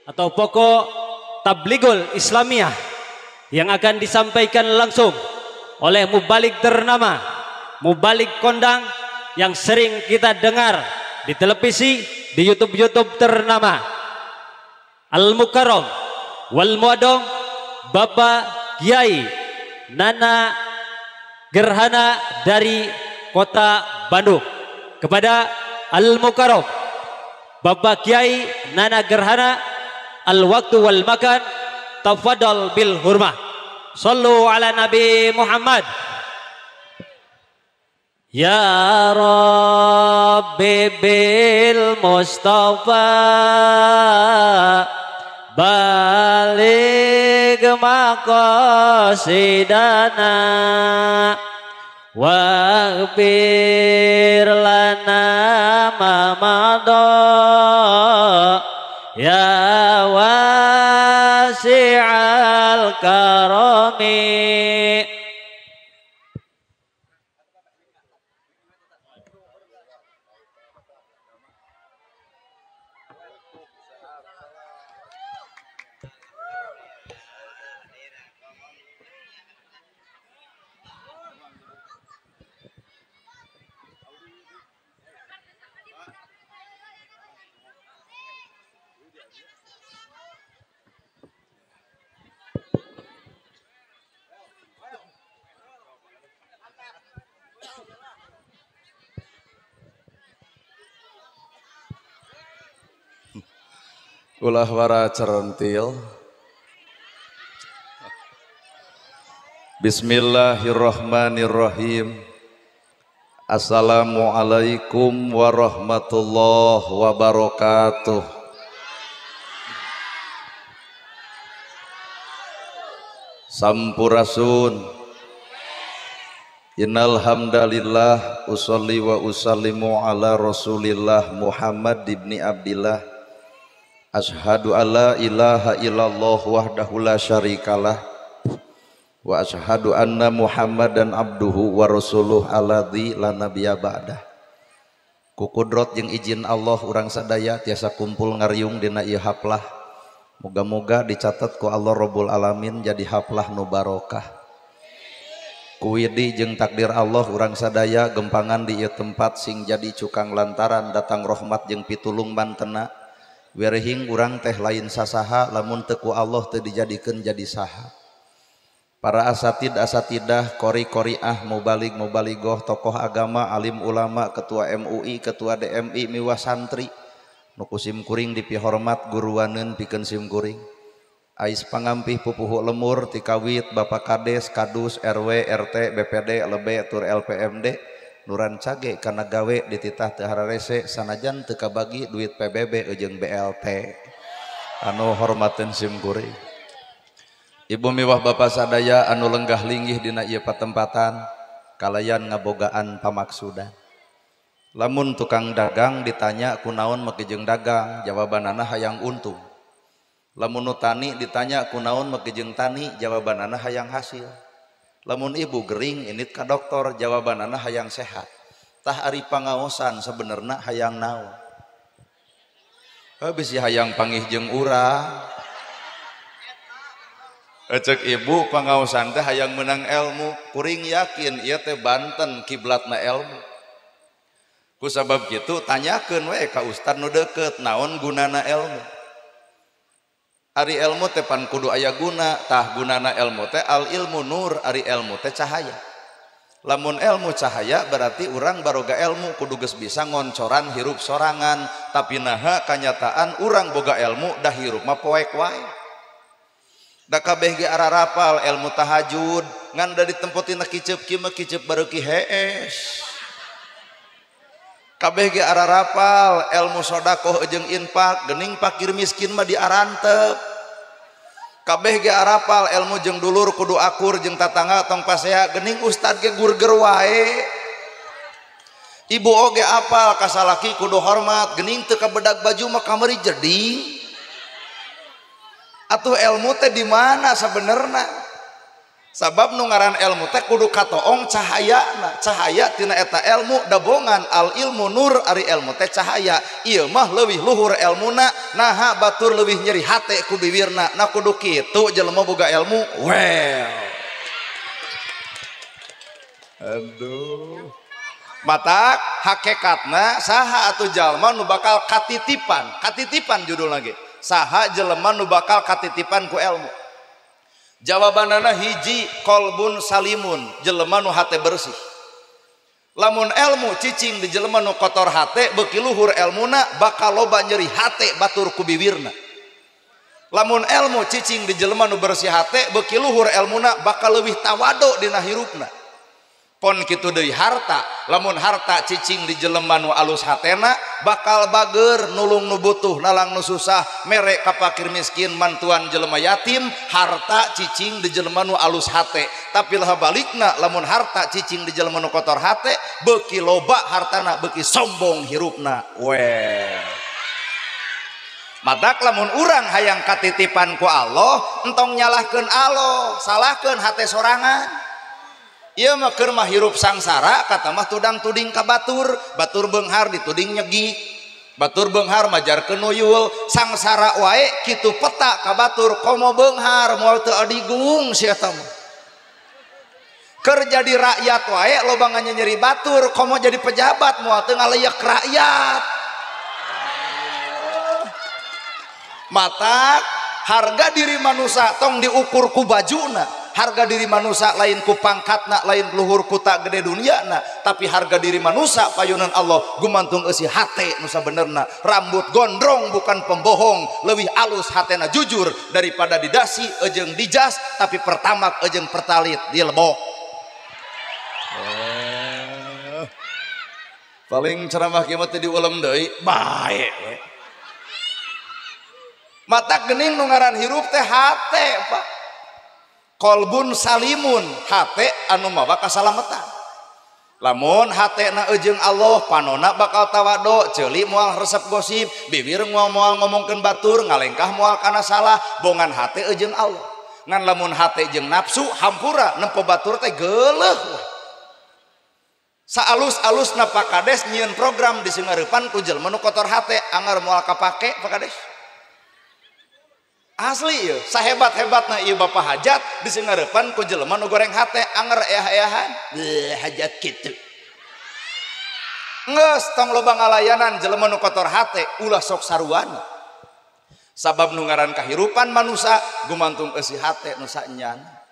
atau pokok Tabligul Islamiyah yang akan disampaikan langsung oleh mubalik ternama, mubalik kondang yang sering kita dengar di televisi, di YouTube-YouTube ternama, Al-Mukarram wal Muadom Bapak Kiai Nana Gerhana dari Kota Bandung. Kepada Al-Mukarram Bapak Kiai Nana Gerhana, al-waktu wal makan, tafadhal bil hurmah. Sallu ala Nabi Muhammad. Ya Rabbi bil Mustafa baligh maqasidana waghfir lana ma madha ya wasi'al karami. Ulah wara cerentil. Bismillahirrahmanirrahim. Assalamualaikum warahmatullahi wabarakatuh. Sampurasun. Innal hamdalillah usolli wa usallimu ala Rasulillah Muhammad ibni Abdillah. Ashhadu alla ilaha illallah wahdahu la syarikalah wa ashhadu anna Muhammadan abduhu wa rasuluh alladzi la nabiyya ba'dah. Ku kudrot jeung izin Allah urang sadaya tiasa kumpul ngariung dina ieu haplah. Moga-moga dicatat ku Allah Rabbul Alamin jadi haplah nu barokah. Ku widi jeung takdir Allah urang sadaya gempangan di ieu tempat sing jadi cukang lantaran datang rahmat jeung pitulung mantena. Werehing urang teh lain sasaha lamun teu ku Allah teu dijadikeun jadi saha. Para asatid asatidah, kori koriah, mubalig mubaligoh, tokoh agama, alim ulama, ketua MUI, ketua DMI, miwah santri nu ku sim kuring dipihormat guruaneun pikeun sim kuring. Ais pangampih pupuhu lemur tikawit Bapak Kades, Kadus, RW, RT, BPD, LB, tur LPMD nuran cage kana gawe dititah teu hararese sanajan teu kabagi duit PBB jeung BLT. Anu hormateun sim kuring. Ibu miwah bapa sadaya anu lenggah linggih dina ieu patempatan kalayan ngabogaan pamaksudan. Lamun tukang dagang ditanya kunaon make jeung dagang, jawabanana hayang untung. Lamun nu tani ditanya kunaon make jeung tani, jawabanana hayang hasil. Lamun ibu gering init ka dokter, jawabanana hayang sehat. Tah ari pangaosan sebenarna hayang naon? Bisi hayang pangih jeung urang. Cek ibu pangaosan teh hayang menang ilmu. Kuring yakin ieu teh Banten kiblatna ilmu. Ku sabab kitu tanyakeun we ka ustad nu deukeut naon gunana ilmu. Ari ilmu teh pan kudu aya guna, tah gunana ilmu teh al ilmu nur, ari ilmu teh cahaya. Lamun ilmu cahaya berarti urang baroga ilmu kudu geus bisa ngoncoran hirup sorangan, tapi naha kanyataan urang boga ilmu dah hirup mah poek wae. Da kabeh ge ararapal ilmu tahajud, ngan da ditempotina kiceup kieu mah kiceup bareuki hees. Kabeh ge ararapal ilmu sodakoh jeung infak, gening pakir miskin mah diarantep. Kabeh ge arapal ilmu jeung dulur kudu akur jeung tatangga tong pasea, gening ustad ge gurger wae. Ibu oge apal ka salaki kudu hormat, gening teu kabedag baju mah kamari jeding. Atuh ilmu teh di mana sebenarnya? Sabab nu ngaran ilmu teh kudu katoong cahayana, cahaya tina eta ilmu dabongan al ilmu nur ari ilmu teh cahaya. Ieu mah leuwih luhur ilmuna, naha batur leuwih nyeri hate ku biwirna. Nah kudu kitu jelema boga ilmu. Well. Aduh. Matak hakikatna saha atuh jalma nu bakal katitipan, katitipan judul lagi. Saha jelema nu bakal katitipan ku ilmu. Jawabanana hiji kolbun salimun, jelema nu hate bersih. Lamun ilmu cicing di jelema nu kotor hate, beuki luhur elmuna bakal loba nyeri hate batur ku biwirna. Lamun ilmu cicing di jelema nu bersih hate, beuki luhur elmuna bakal leuwih tawado dina hirupna. Pon kitu deui harta, lamun harta cicing di jelema nu alus hatena bakal bager nulung nu butuh, nalang nu susah, mere ka fakir miskin, mantuan jelema yatim. Harta cicing di jelema nu alus hate. Tapi lah balikna lamun harta cicing di jelema nu kotor hate, beuki loba hartana beuki sombong hirupna. Well. Matak lamun urang hayang katitipan ku Allah, entong nyalahkeun Allah, salahkeun hate sorangan. Ieu mah keur mah hirup sangsara, kata mah tudang tuding ka batur, batur beunghar dituding nyegi, batur beunghar majarkeun nuyul, sangsara wae kitu peta ka batur komo beunghar moal teu adigung si eta mah. Keur jadi rakyat wae loba nganyeri batur, komo jadi pejabat moal teu ngaleyak rakyat. Matak harga diri manusia tong diukur ku bajuna. Harga diri manusia lain ku pangkatna, lain luhur kuta gede duniana, tapi harga diri manusia payunan Allah gumantung eusi hate nu sabenerna. Rambut gondrong bukan pembohong, leuwih alus hatena jujur daripada didasi eujeung dijas tapi pertamak eujeung pertalit dilebok. Paling ceramah kieu mah teu diulem deui bae we. Mata geuning nu ngaran hirup teh hate, Pak. Kolbun salimun, hate anu mawa kasalametan. Lamun hatena eujeung Allah, panona bakal tawado, ceuli moal resep gosip, bibir moal ngomongkeun batur, ngalengkah moal kana salah, bongan hate eujeung Allah. Ngan lamun hate jeung nafsu hampura nempo batur teh geuleuh. Saalus-alusna Pak Kades nyieun program di singareupan ku jelema nu kotor hate, anggar moal kapake Pak Kades. Asli ieu, sahebat-hebatna ieu bapak hajat di singareupan ku jelema nu goreng hate, anger eah-eahan, hajat kitu. Geus tong loba ngalayanan jelema nu kotor hate, ulah sok saruana. Sabab nu ngaran kahirupan manusia gumantung eusi hate nu saenyana.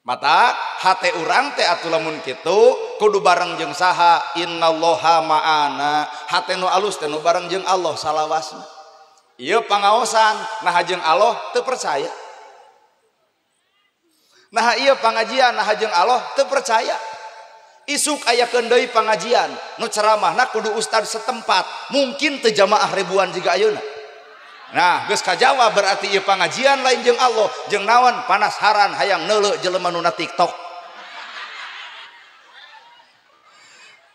Mata hate urang teh atuh lamun kitu kudu bareng jeung saha, innallaha ma'ana. Hate nu alus teh nu bareng jeung Allah salawasna. Ieu pangaosan nah jeung Allah teu percaya. Nah ieu pangajian nah jeung Allah teu percaya. Isuk ayakeun deui pangajian nu ceramahna kudu ustad setempat, mungkin teu jamaah ribuan jiga ayeuna. Nah geus kajawab berarti ieu pangajian lain jeung Allah, jeung naon panasaran hayang neuleu jelema nu na TikTok.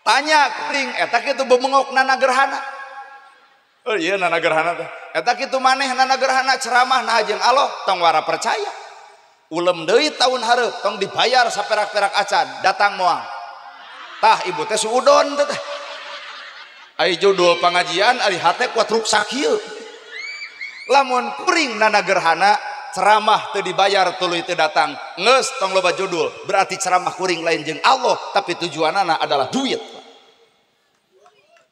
Tanya kuring eta kitu bemengok nana gerhana. Oh iya nana gerhana teh. Eta kitu maneh nana gerhana ceramah nah jeung Allah tong wara percaya. Ulem deui taun hareup tong dibayar saperak-perak acan datang moal. Tah ibu teh suudon teh. Ai judul pangajian ari hate kuat ruksak ieu. Lamun kuring nana gerhana ceramah teu dibayar tuluy teu datang, geus tong loba judul, berarti ceramah kuring lain jeung Allah tapi tujuanana adalah duit.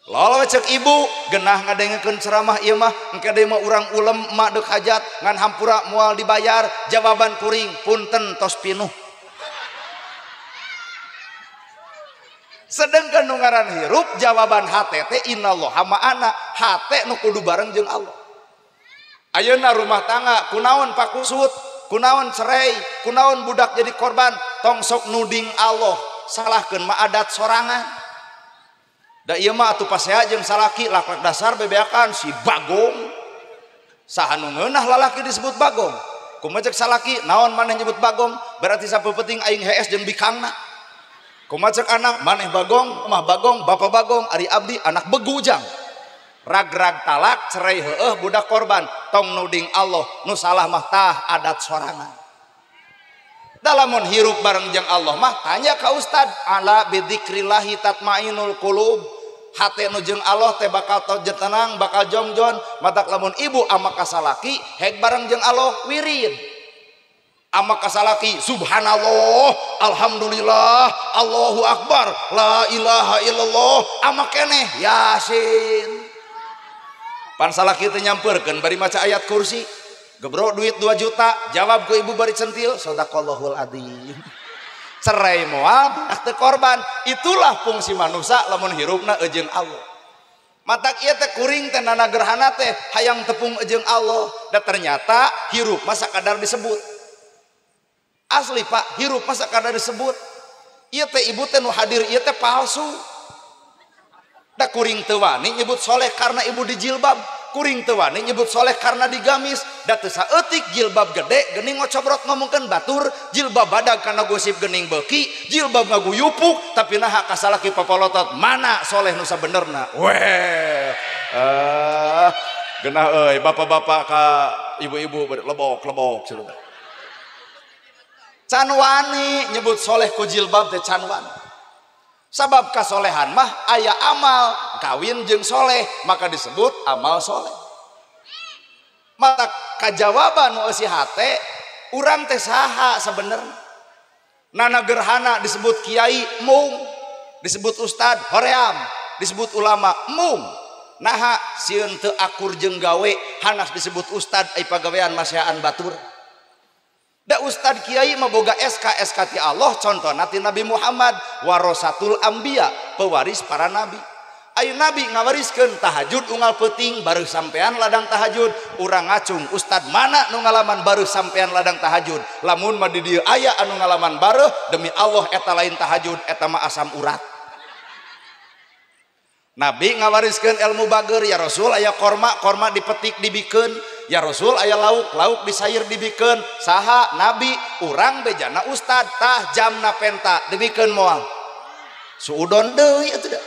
Lolo cek ibu genah ngadengekeun ceramah ieu mah engke deui mah urang ulem emak deuk hajat ngan hampura moal dibayar, jawaban kuring punten tos pinuh. Sedengkeun nu ngaran hirup jawaban hate teh innallaha ma'ana, hate nu kudu bareng jeung Allah. Ayeuna rumah tangga kunaon pakusut, kunaon cerai, kunaon budak jadi korban, tong sok nuding Allah, salahkeun mah adat sorangan. Da ieu mah atuh pasea jeung salaki laklak dasar bebeakan si bagong. Saha nu ngeunah lalaki disebut bagong? Kumaha cek salaki naon maneh nyebut bagong? Berarti sapepeting aing hees jeung bikangna. Kumaha cek anak maneh bagong, mah bagong, bapa bagong, ari abdi anak begujang. Rag-rag talak cerai heueuh budak korban, tong nuding Allah, nu salah mah tah adat sorangan. Lamun hirup bareng jeung Allah mah tanya ka ustad, ala bidzikrillahi tatmainul qulub. Hate nu jeung Allah teh bakal tenang, bakal jongjon. Matak lamun ibu ama kasalaki hek bareng jeung Allah wirid. Ama kasalaki subhanallah, alhamdulillah, Allahu akbar, la ilaha illallah, ama keneh yasin. Pan salaki teh nyampeurkeun bari maca ayat kursi. Gebro duit 2 juta, jawab ke ibu bari centil, sadaqallahul adzim. Cerai moal, teu korban. Itulah fungsi manusia lamun hirupna eujeung Allah. Matak ieu teh kuring teh nana gerhana teh hayang tepung eujeung Allah. Da ternyata hirup mah sakadar disebut. Asli Pak, hirup mah sakadar disebut. Ieu teh ibu teh nu hadir ieu teh palsu. Da kuring teu wani nyebut soleh karena ibu dijilbab. Kuring teu wani nyebut soleh karena digamis. Da teu saeutik jilbab gede geuning ngocobrot ngomongkeun batur, jilbab badag kana gosip geuning beuki, jilbab ngaguyupuk tapi naha kasalaki papalotot mana soleh nu sabenerna. Weh. Geunah euy bapak-bapak ka ibu-ibu lebok-lebok cenah. Can wani nyebut soleh ku jilbab teh can wani. Sabab kasolehan mah aya amal, kawin jeung soleh maka disebut amal soleh. Mata kajawaban nu eusi hate urang teh saha sabenerna. Nana gerhana disebut kiai mung, disebut ustad hoream, disebut ulama mung. Naha sieun teu akur jeung gawe hanas disebut ustad ai pagawean masiaan batur. Da ustad kiai mah boga SK SK ti Allah, contohna ti Nabi Muhammad warasatul anbiya, pewaris para nabi. Ayo nabi ngawariskeun tahajud unggal peuting baru sampean ladang tahajud, urang ngacung ustad mana nu ngalaman baru sampean ladang tahajud. Lamun mah di dieu aya anu ngalaman bareuh, demi Allah eta lain tahajud, eta mah asam urat. Nabi ngawariskeun ilmu bager, ya Rasul aya korma, korma dipetik dibikeun. Ya Rasul aya lauk, lauk disair dibikeun. Saha nabi, urang bejana ustad tah jamna penta dibikeun moal. Suudon deui atuh da.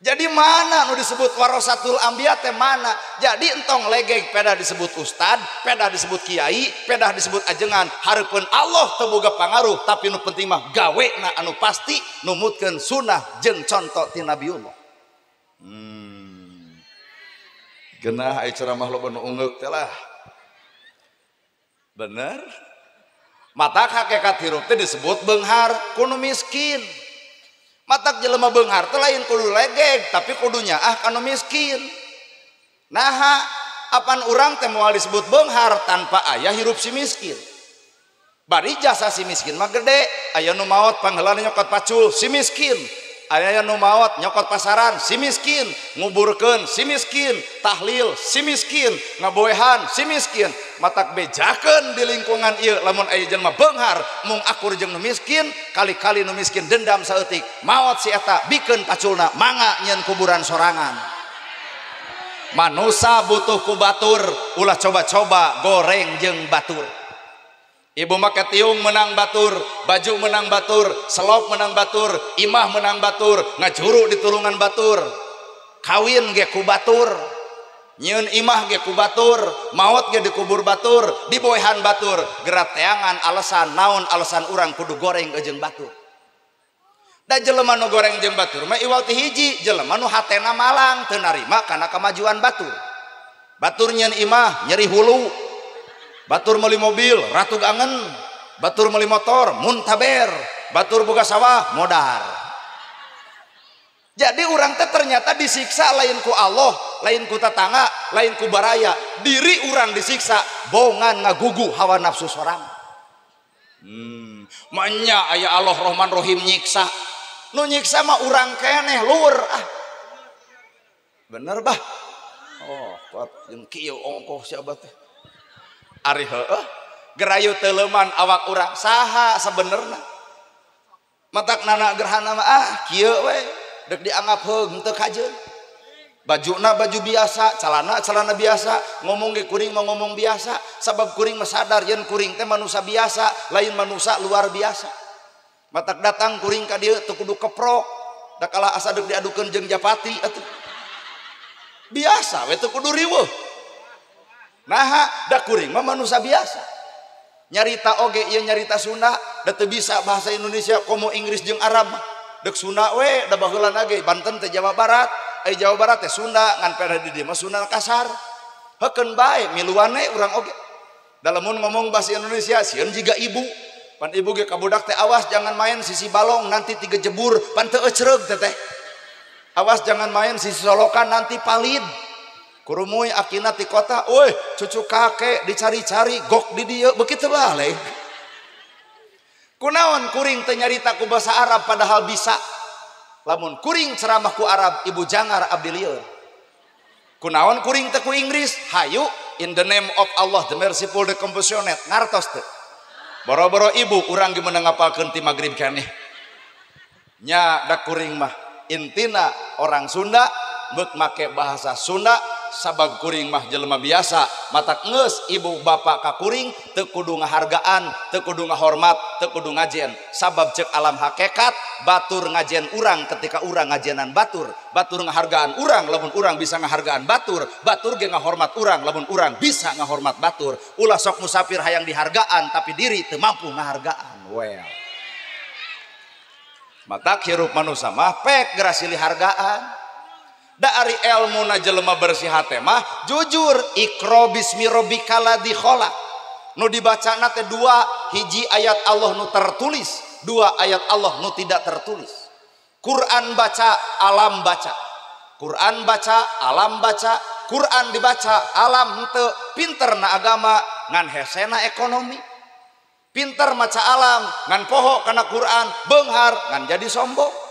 Jadi mana nu disebut warasatul anbiya teh mana? Jadi entong legeg pedah disebut ustad, pedah disebut kiai, pedah disebut ajengan. Hareupeun Allah teu boga pangaruh, tapi nu penting mah gawena anu pasti numutkeun sunah jeung conto ti Nabiullah. Genah ai ceramah loba nu ungeuk teh lah. Bener? Matak hakikat hirup teh disebut beunghar ku nu miskin. Matak jelema beunghar teh lain kudu legeg tapi kudu nyaah ka nu miskin. Naha apan urang teh moal disebut beunghar tanpa aya hirup si miskin. Bari jasa si miskin mah gede, aya nu maot pangheulana nyokot pacul si miskin. Aya nu maot nyokot pasaran si miskin, nguburkeun si miskin, tahlil si miskin, ngaboehan si miskin. Matak bejakeun di lingkungan ieu lamun aya jelema beunghar mung akur jeung nu miskin, kali-kali nu miskin dendam saeutik, maot si eta bikeun paculna mangga nyieun kuburan sorangan. Manusa butuh ku batur, ulah coba-coba goreng jeung batur. Ibu make tiung menang batur, baju menang batur, selop menang batur, imah menang batur, ngajuru di tulungan batur, kawin ge ku batur, nyieun imah ge ku batur, maot ge dikubur batur, diboehan batur, gerak teangan alasan naon alasan urang kudu goreng jeung batur. Da jelema nu goreng jeung batur mah iwal ti hiji, jelema nu hatena malang teu narima kana kamajuan batur. Batur nyieun imah nyeri hulu. Batur meuli mobil ratug angen, batur meuli motor muntaber, batur boga sawah modar. Jadi urang teh ternyata disiksa lain ku Allah, lain ku tetangga, lain ku baraya, diri urang disiksa bongan ngagugu hawa nafsu sorang. Manya aya Allah Rahman Rohim nyiksa. Nu nyiksa mah urang keneh luhur ah. Bener bah? Oh, kuat jeung kieu ongkoh si abah teh. Ari heueuh gerayu teu leuman awak urang saha sabenerna. Matak nana gerhana mah ah kieu we dek dianggap heung teu kajeun. Bajuna baju biasa, calana celana biasa, ngomong ge kuring mah ngomong biasa, sabab kuring mah sadar yen kuring teh manusia biasa, lain manusia luar biasa. Matak datang kuring ka dieu teu kudu keprok, da kalah asa deuk diadukeun jeung japati atuh. Biasa we teu kudu riweuh. Naha da kuring mah manusia biasa. Nyarita oge ieu nyarita Sunda da teu bisa bahasa Indonesia komo Inggris jeung Arab. Dek Sunda we da baheulana ge Banten teh Jawa Barat, ai Jawa Barat teh Sunda ngan pernah di dieu mah Sunda kasar. Heukeun bae miluan we urang oge. Da lamun ngomong bahasa Indonesia sieun jiga ibu. Pan ibu ge ka budak teh awas jangan main sisi balong nanti tiga jebur pan teu ecreug teh teh. Awas jangan main sisi solokan nanti palid. Kurumuy akina ti kota, woi cucu kakek dicari-cari gok di dieu begitu balik. Kunaon kuring teu nyarita ku bahasa Arab padahal bisa. Lamun kuring ceramah ku Arab ibu jangar abdi lieur. Kunaon kuring teu ku Inggris, hayu in the name of Allah the merciful the compassionate ngartos teu. Boro-boro ibu urang ge meunang ngapalkeun ti magrib keneh. Nya da kuring mah intina orang Sunda beuk make bahasa Sunda sabab kuring mah jelema biasa matak geus ibu bapak ka kuring teu kudu ngahargaan teu kudu ngahormat teu kudu ngajen sabab ceuk alam hakikat batur ngajen urang ketika urang ngajenan batur, batur ngahargaan urang lamun urang bisa ngahargaan batur, batur ge ngahormat urang lamun urang bisa ngahormat batur. Ulah sok musafir hayang dihargaan tapi diri teu mampu ngahargaan. Well, matak hirup manusia mah pek geura silih hargaan. Da ari elmuna jelema bersih hate mah jujur iqra bismi rabbikal ladzi khalaq. Nu dibacana teh dua, hiji ayat Allah nu tertulis, dua ayat Allah nu tidak tertulis. Quran baca, alam baca. Quran baca, alam baca. Quran dibaca, alam henteu. Pinterna agama ngan hesena ekonomi. Pinter maca alam ngan poho kana Quran, beunghar ngan jadi sombong.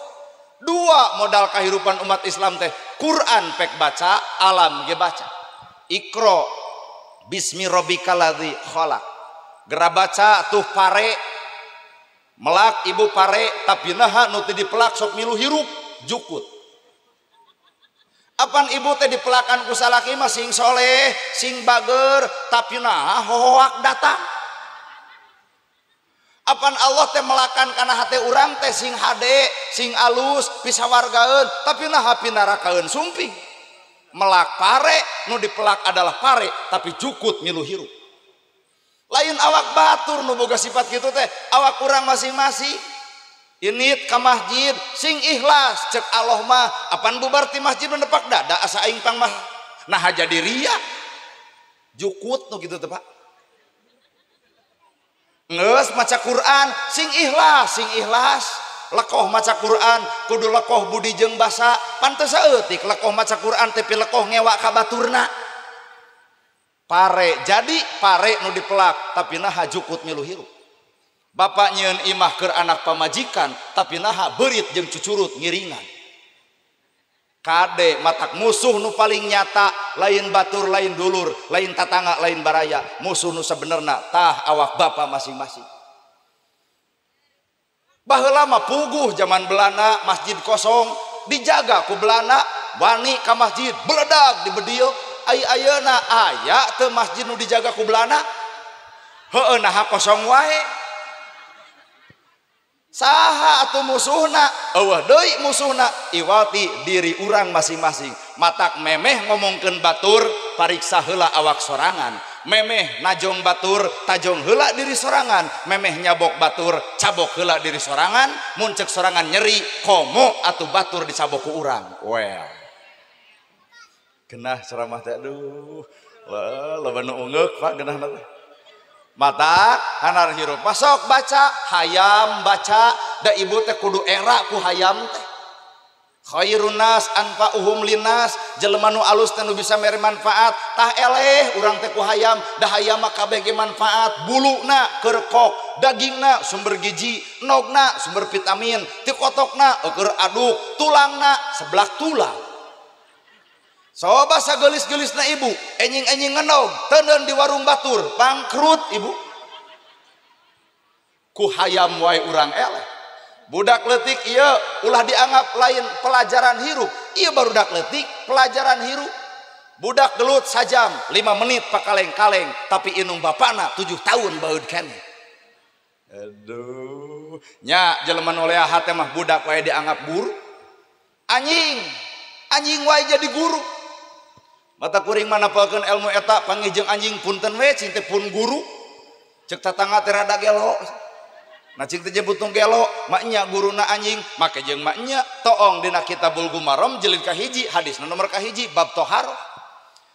Dua modal kehidupan umat Islam teh Quran pek baca, alam ge baca. Iqra bismi rabbikal ladzi khalaq. Gera baca tuh pare melak ibu pare tapi naha nu teu dipelak sok milu hirup jukut. Apan ibu teh dipelakan ku salaki mah sing soleh, sing bager, tapi naha hohoak datang. Apan Allah teh melakan kana hate urang teh sing hade, sing alus, pisawargaeun, tapi naha pinarakaeun sumping. Melak pare, nu dipelak adalah pare, tapi jukut milu hirup. Lain awak batur nu boga sifat kitu teh, awak urang masing-masing. Init ka masjid sing ikhlas, cek Allah mah, apan bubar ti masjid menepak dada asa aing pang mah. Naha jadi ria. Jukut nu kitu teh Pak. Ngeus maca Quran sing ikhlas, sing ikhlas. Lekoh maca Quran kudu lekoh budi jeung basa, pantes saeutik lekoh maca Quran tapi lekoh ngewa ka baturna. Pare jadi pare nu dipelak tapi naha jukut milu hirup. Bapak nyieun imah keur anak pamajikan tapi naha beurit jeung cucurut ngiringan. Kade matak musuh nu paling nyata lain batur lain dulur lain tatangga lain baraya, musuh nu sebenerna tah awak bapak masing-masing. Baheula mah puguh zaman Belanda masjid kosong dijaga ku Belanda, wani ka masjid beledag di bedil. Ai ayeuna aya teu masjid nu dijaga ku Belanda? Heueuh naha kosong wae. Saha atuh musuhna? Eueuh deui musuhna iwati diri urang masing-masing. Matak memeh ngomongkeun batur pariksa heula awak sorangan. Memeh najong batur tajong heula diri sorangan. Memeh nyabok batur cabok heula diri sorangan. Mun ceuk sorangan nyeri komo atuh batur dicabok ku urang. Well, genah ceramah teh aduh. Loba nu ungeuk Pak genahna teh. Mata hanar hirup masuk baca hayam baca da ibu teh kudu era ku hayam teh. Khairun nas anfa'uhum linnas, jelema nu alus teh nu bisa mere manfaat tah eleh urang teh ku hayam da hayam mah kabeh ge manfaat, buluna keur kok, dagingna sumber gizi, nogna sumber vitamin, ti kotokna keur aduk, tulangna seblak tulang. Coba sagelis-gelisna ibu, enjing-enjing ngenog, teuneun di warung batur, bangkrut ibu. Ku hayam wae urang eleh. Budak leutik ieu ulah dianggap lain pelajaran hirup. Ieu barudak leutik pelajaran hirup. Budak gelut sajam 5 menit pakaleng-kaleng, tapi inung bapana 7 tahun baeud keneh. Aduh, nya jelema nu lea hate mah budak wae dianggap guru. Anjing, anjing wae jadi guru. Mata kuring mah napalkeun ilmu eta panggih jeung anjing punten we cing teh pun guru. Cek tatangga teh rada gelo. Nah cik teh jemput nu gelo, maknya guruna anjing, make jeung maknya toong dina Kitabul Gumarom jilid kahiji, hadisna nomor kahiji bab toharoh.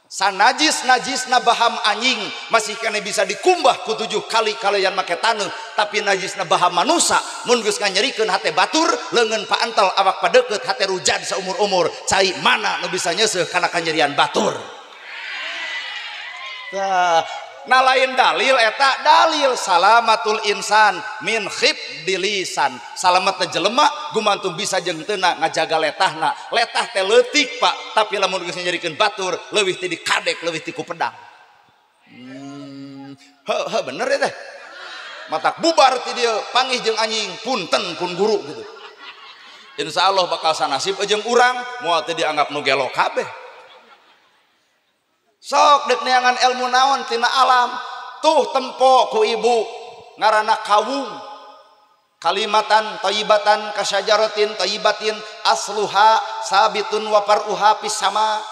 Sanajis najisna baham anjing masih kene bisa dikumbah ku 7 kali kalian make taneuh, tapi najisna baham manusa mun geus nganyerikeun hate batur, leungeun paantel awak padeukeut hate rujad saumur-umur, cai mana nu bisa nyeuseuh kana kanyerian batur. Tah, nah lain dalil eta dalil salamatul insan min khibdilisan, salamatna jelema gumantung bisa jeung teu ngajaga letahna. Letah teh leutik Pak, tapi lamun geus nyerikeun batur leuwih ti dikadek leuwih ti ku pedang. Heuh bener ya teh. Matak bubar ti dieu pangih jeung anjing punten pun guru gitu. Insyaallah bakal sanasib jeung urang moal teh dianggap nu gelo kabeh. Sok dek neangan ilmu naon tina alam tuh tempo ku ibu ngaranna kawung kalimatan thayyibatan kasyajaratin thayyibatin asluha sabitun wa faruha fis sama.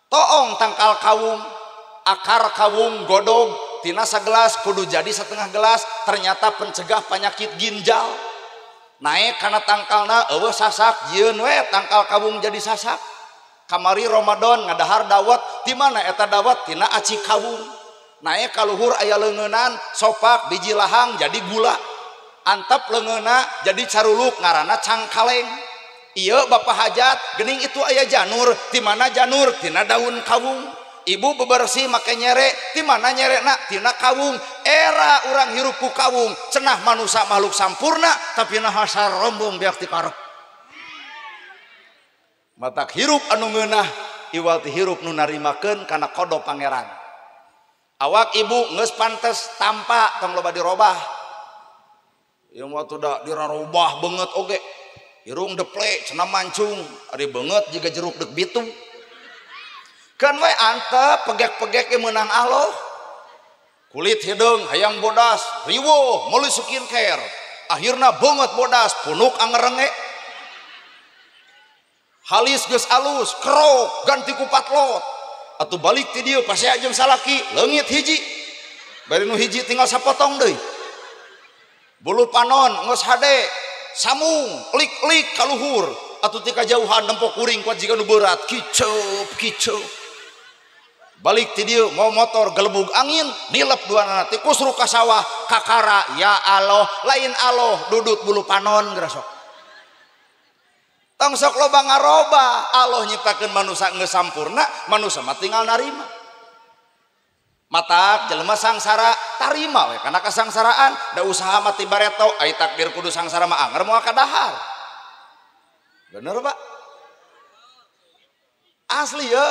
Toong tangkal kawung, akar kawung godog tina sagelas kudu jadi setengah gelas, ternyata pencegah penyakit ginjal. Naik kana tangkalna eueuh sasak jieun we tangkal kawung jadi sasak. Kamari Ramadan ngadahar dawet, di mana eta dawet tina aci kawung. Naik kaluhur aya leungeunnan, sopak biji lahang jadi gula. Antep leungeunna jadi caruluk ngaranna cangkaleng. Ieu bapak hajat geuning itu aya janur, di mana janur tina daun kawung. Ibu bebersih make nyere, di mana nyerekna tina kawung. Era urang hirup ku kawung, cenah manusa makhluk sampurna tapi nah sarombong beak ti karep. Matak hirup anu ngeunah iwal ti hirup nu narimakeun kana kodo pangeran. Awak ibu geus pantes tampa tong loba dirobah. Ieu mah teu da dirarobah beungeut oge. Irung deple cenah mancung, ari beungeut jiga jeruk deuk bitung. Keun we antep pegek-pegek ge meunang Allah. Kulit hideung hayang bodas, riweuh meuli skincare. Akhirna beungeut bodas, punuk angerenge. Halis geus alus, kerok, ganti ku patlot. Atuh balik ti dieu pasea jeung salaki, leungit hiji. Bari nu hiji tinggal sapotong deui. Bulu panon geus hade, samung, lik-lik ka luhur. Atuh ti kajauhan nempo kuring kuat jiga nu berat, kiceup kiceup. Balik ti dieu mau motor gelebug angin, nilep duanana tikus ka sawah, kakara ya Allah, lain Allah dudut bulu panon gerasok. Tong sok loba ngaroba, Allah nyiptakeun manusa geus sampurna, manusa mah tinggal narima. Matak jelema sangsara tarima we kana kasangsaraan, da usaha mah ti bareto, ai takdir kudu sangsara mah anger moal kadahar. Bener Pak? Asli ye.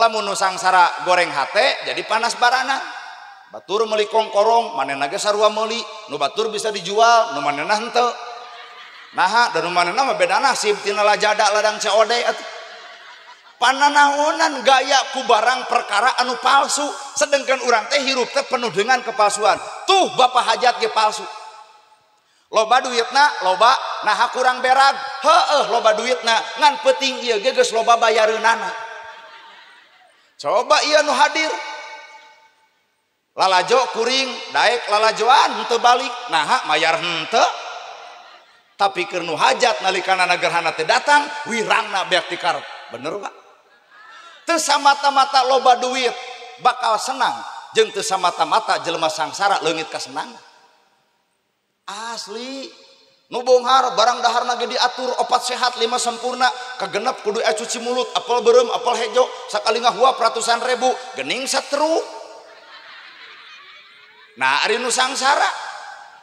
Lamun nu sangsara goreng hate jadi panas barana. Batur meuli kongkorong, manehna ge sarua meuli, nu batur bisa dijual, nu manehna henteu. Nah, dan manehna mah beda nasib tina lajada ladang COD atuh. Pananaonan gaya ku barang perkara anu palsu, sedangkan urang teh hirup teh penuh dengan kepalsuan. Tuh bapak hajat ge palsu. Loba duitna, loba naha kurang berag. Heueuh loba duitna, ngan peuting ieu ge geus loba bayareunana. Coba ieu nu hadir. Lalajo kuring, daek lalajoan henteu balik, naha mayar henteu. Tapi keur nu hajat nalikana gerhana teh datang wirangna beak ti karep. Bener Pak? Teu samata-mata loba duit bakal senang, jeung teu samata-mata jelema sangsara leungit kasenangan. Asli nu beunghar barang daharna ge diatur 4 sehat 5 sempurna, kagenep kudu aya cuci mulut, apel beureum, apel hejo, sakali ngahuap ratusan ribu, geuning satruk. Nah ari nu sangsara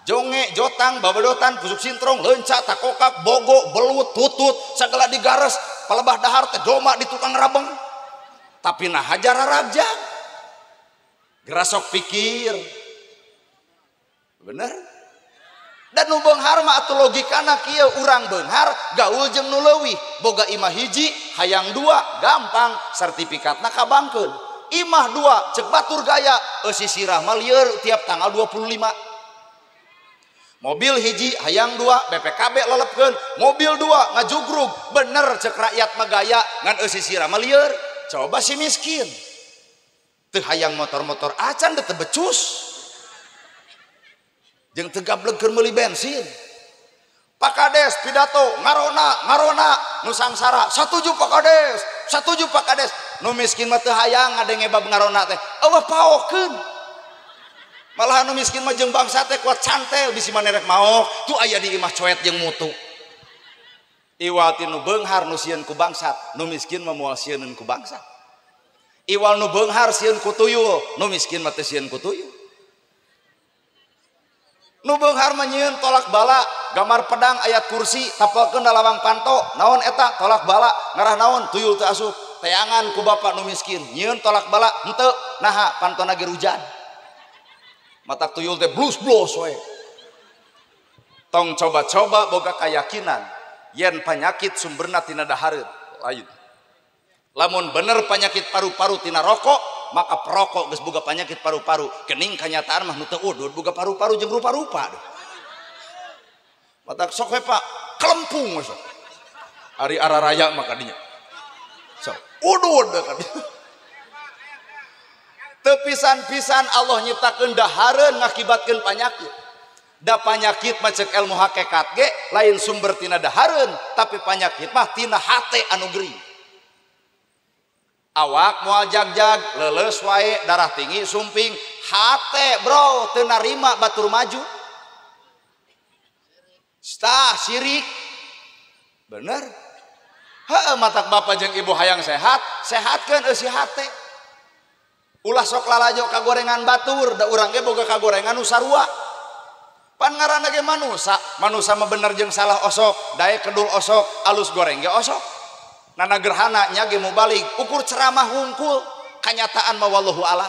jonge, jotang, babadotan, pusuk sintrong, leunca, takokak, bogo, belut, tutut, segala digares, palebah dahar teh doma di tukang rabeng. Tapi nah hajar rarabjang. Gerasok pikir. Bener? Dan nu beunghar mah atuh logikana kieu, urang beunghar gaul jeung nu leuwih, boga imah hiji, hayang 2, gampang sertifikatna kabangkeun. Imah 2 cek batur gaya, eusi sirah mah lieur tiap tanggal 25. Mobil hiji hayang 2 BPKB lelepkeun, mobil 2 ngajugrug, bener cek rakyat mah gaya ngan eusi sirah mah lieur. Coba si miskin teu hayang motor-motor acan teu becus. Jeung teu gablek keur meuli bensin. Pak Kades pidato ngarona ngarona nu sangsara satuju Pak Kades, satuju Pak Kades. Nu miskin mah teu hayang ngadenge bab ngarona teh. Eueuh paokeun. Malah nu miskin mah jeung bangsa teh kuat cantel bisi maneh rek maok, tuh aya di imah coet jeung mutu. Iwal ti nu beunghar nu sieun ku bangsat, nu miskin mah moal sieuneun ku bangsat. Iwal nu beunghar sieun ku tuyul, nu miskin mah teu sieun ku tuyul. Nu beunghar mah nyieun tolak bala, gambar pedang ayat kursi, tapelkeun da lawang panto, naon eta tolak bala, ngarah naon tuyul teu asup. Teangan ku bapak nu miskin, nyieun tolak bala henteu, naha pantona ge hujan. Matak tuyul teh blus-blus we. Tong coba-coba boga kayakinan yen penyakit sumberna tina dahareun lain. Lamun bener penyakit paru-paru tina rokok, maka perokok geus boga penyakit paru-paru. Geuning kanyataan mah nu teu udud boga paru-paru jeung rupa-rupa. Matak sok we Pak, kelempung we sok. Ari araraya mah kadinya. Sok udud kadinya. Teu pisan-pisan Allah nyiptakeun dahareun ngakibatkeun penyakit. Da panyakit mah ceuk ilmu hakikat ge lain sumber tina dahareun, tapi panyakit mah tina hate anu gering. Awak moal jagjag, leuleus wae, darah tinggi sumping, hate bro teu narima batur maju. Stah sirik. Bener. Heueuh matak bapak jeung ibu hayang sehat, sehatkeun eusi hate. Ulah sok lalajo kagorengan batur, da urang ge boga kagorengan nu sarua. Pan ngaranna ge manusa, manusa mah bener jeung salah osok, daek kedul osok, alus goreng ge osok. Nana gerhana nya ge mubalik, ukur ceramah hungkul, kanyataan mah wallahu alam.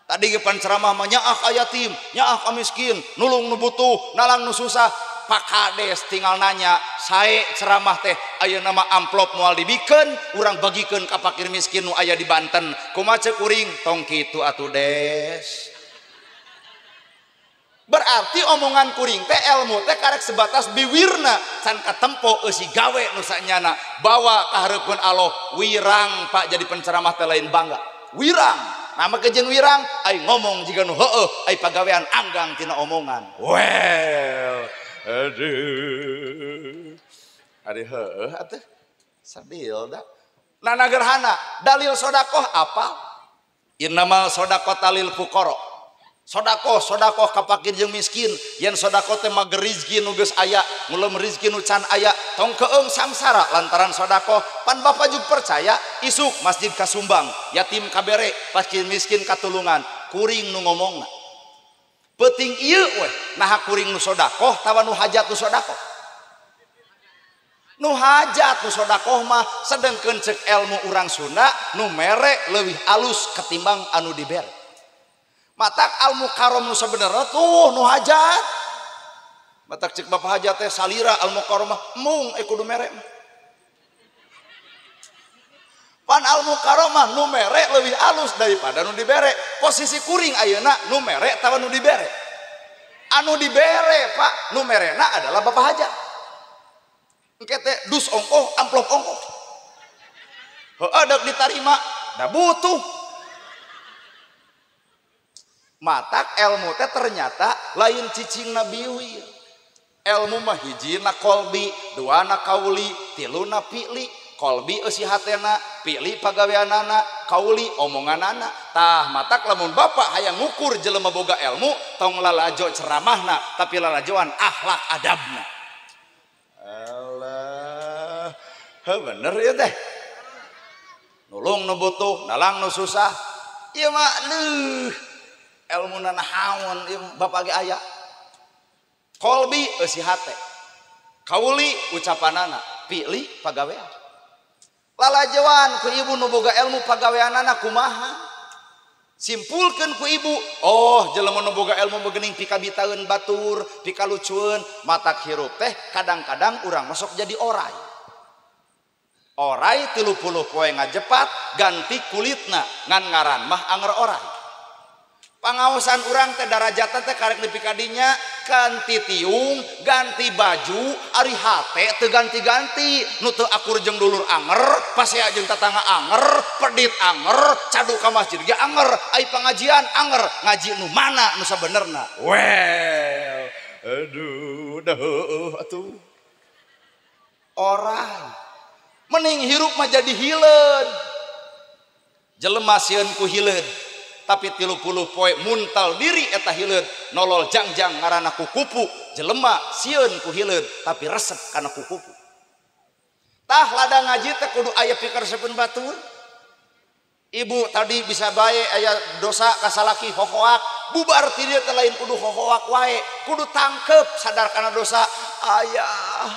Tadi ge pan ceramah mah nyaah ka yatim, nyaah ka miskin, nulung nu butuh, nalang nu susah. Pak Kades tinggal nanya, sae ceramah teh ayeuna mah amplop moal dibikeun, urang bagikeun ka fakir miskin nu aya di Banten. Kumaha ceuk kuring? Tong kitu atuh Des. Berarti omongan kuring teh ilmu teh karek sebatas biwirna can katempo eusi gawe nu sanyana bawa ka hareupeun Allah. Wirang Pak jadi penceramah teh lain bangga. Wirang, nama kejeun wirang ai ngomong jiga nu heueuh, ai pagawean anggang tina omongan. Well, aduh. Ari heueuh atuh. Sadil da. Nana gerhana, dalil sodakoh apa? Innamal sodaqata lil fuqara. Sodakoh, sodakoh ka fakir jeung miskin. Yen sodakoh teh mager rizki nu geus aya, ngulem rizki nu can aya, tong keung sangsara lantaran sodakoh. Pan bapak juga percaya isuk masjid kasumbang, yatim kabere, fakir miskin katulungan. Kuring nu ngomongna. Peuting ieu weh, naha kuring nu sodakoh tawa nu hajat nu sodakoh. Nu hajat nu sodakoh mah sedengkeun ceuk ilmu urang Sunda nu mere leuwih alus ketimbang anu dibere. Matak al mukarram nu sabenerna tuh nu hajat. Matak cek bapak hajat teh salira al mukarramah mung kudu mere mah. Pan al mukarramah nu mere leuwih alus daripada nu dibere. Posisi kuring ayeuna nu mere tawa nu dibere. Anu dibere Pak, nu merena adalah bapak hajat. Engke teh dus ongkoh, amplop ongkoh. Heueuh deuk ditarima, da butuh. Matak ilmu teh ternyata lain cicing nabiwi. Ilmu mah hiji na kolbi, dua na kauli, tilu na pi'li. Kolbi eusi hatena, pi'li pagaweanana, kauli omonganana. Tah matak lamun bapak hayang ngukur jelema boga ilmu, tong lalajo ceramahna, tapi lalajoan akhlak adabna. Alah, heuh bener ieu teh. Nulung nu butuh, nalang nu susah. Ieu mah leuh. Ilmu naon ieu bapak ge aya. Kolbi eusi hate, kauli ucapanana, pi'li pagawean. Lalajoan ku ibu nu boga ilmu pagaweanana kumaha? Simpulkeun ku ibu, oh jelema nu boga ilmu geuning pikabitaeun batur, pikalucueun, matak hirup teh kadang-kadang urang masuk jadi orai. Orai 30 poe ngajepat ganti kulitna ngan ngaran mah anger orai. Pangaosan urang teh darajatna teh karek nepi ka dinya, ganti tiung, ganti baju, ari hate teu ganti-ganti, nu teu akur jeung dulur anger, pasea jeung tatangga anger, pedit anger, cadu ka masjid ge anger, ai pangajian anger, ngaji nu mana nu sabenerna. Well. Aduh, dah heueuh atuh. Orang mending hirup mah jadi hileud. Jelema sieun ku hileud, tapi 30 poe muntal diri eta hileud, nolol jangjang ngaranna kukupu. Jelema sieun ku hileud, tapi resep kana kukupu. Tah ladang ngaji teh kudu aya pikaresepeun batur. Ibu tadi bisa bae aya dosa ka salaki hohoak, bubar ti dieu teh lain kudu hohoak wae, kudu tangkep sadar kana dosa. Ayah.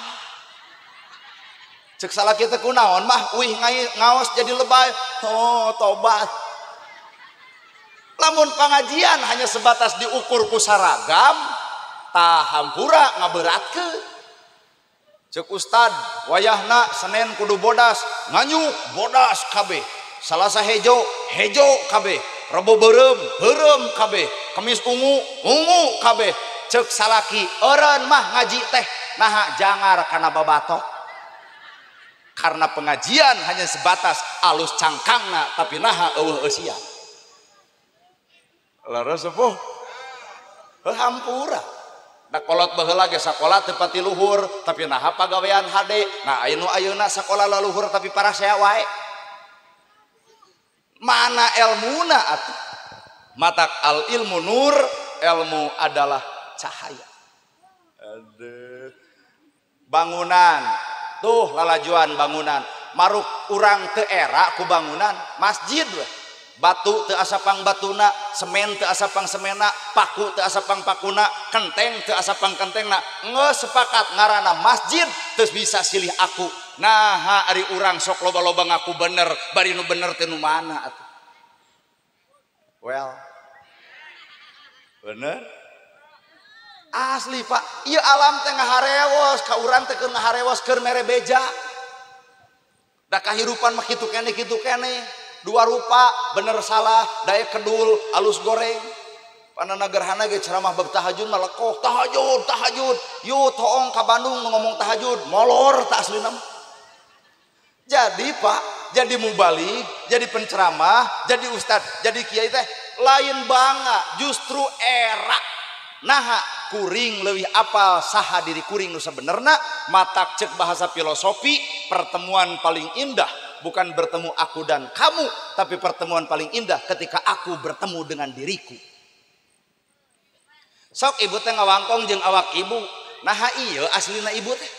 Cek salaki teh kunaon mah uih ngaos jadi lebay. Oh, tobat. Lamun pengajian hanya sebatas diukur ku saragam, tah hampura ngaberatkeun. Cek ustad wayahna Senin kudu bodas, nganyuk bodas kabeh. Salasa hejo, hejo kabeh. Rebo beureum, beureum kabeh. Kemis ungu, ungu kabeh. Cek salaki eureun mah ngaji teh naha jangar kana babatok. Karena pengajian hanya sebatas alus cangkangna tapi naha eueuh eusian. Leres sepuh. Heuh hampura. Da kolot baheula ge sakola teu pati luhur tapi naha pagawean hade. Nah anu ayeuna sakola laluhur tapi parasea wae. Mana elmuna atuh? Matak al ilmu nur, ilmu adalah cahaya. Aduh. Bangunan, tuh lalajuan bangunan. Maruk urang teu era ku bangunan, masjid weh. Batu teu asapang batuna, semen teu asapang semena, paku teu asapang pakuna, kenteng teu asapang kentengna. Geus sepakat ngaranna masjid teu bisa silih aku. Nah, ari urang sok loba-loba ngaku bener, bari nu bener teh nu mana atuh? Well. Bener? Asli Pak, ieu alam teh ngaharewos, ka urang teh keur ngaharewos keur mere beja. Da kahirupan mah kitu keneh. Dua rupa, bener salah, daek kedul, alus goreng. Panana gerhana ge ceramah bab tahajud mah lekoh, tahajud, tahajud. Yu toong ka Bandung ngomong tahajud, molor tak aslina mah. Jadi Pak, jadi mubalig, jadi penceramah, jadi ustad, jadi kiai teh lain bangga, justru era. Naha kuring leuwih apal saha diri kuring nu sabenerna, matak cek bahasa filosofi, pertemuan paling indah bukan bertemu aku dan kamu, tapi pertemuan paling indah ketika aku bertemu dengan diriku. Sok ibu teh ngawangkong jeung awak ibu, naha ieu aslina ibu teh.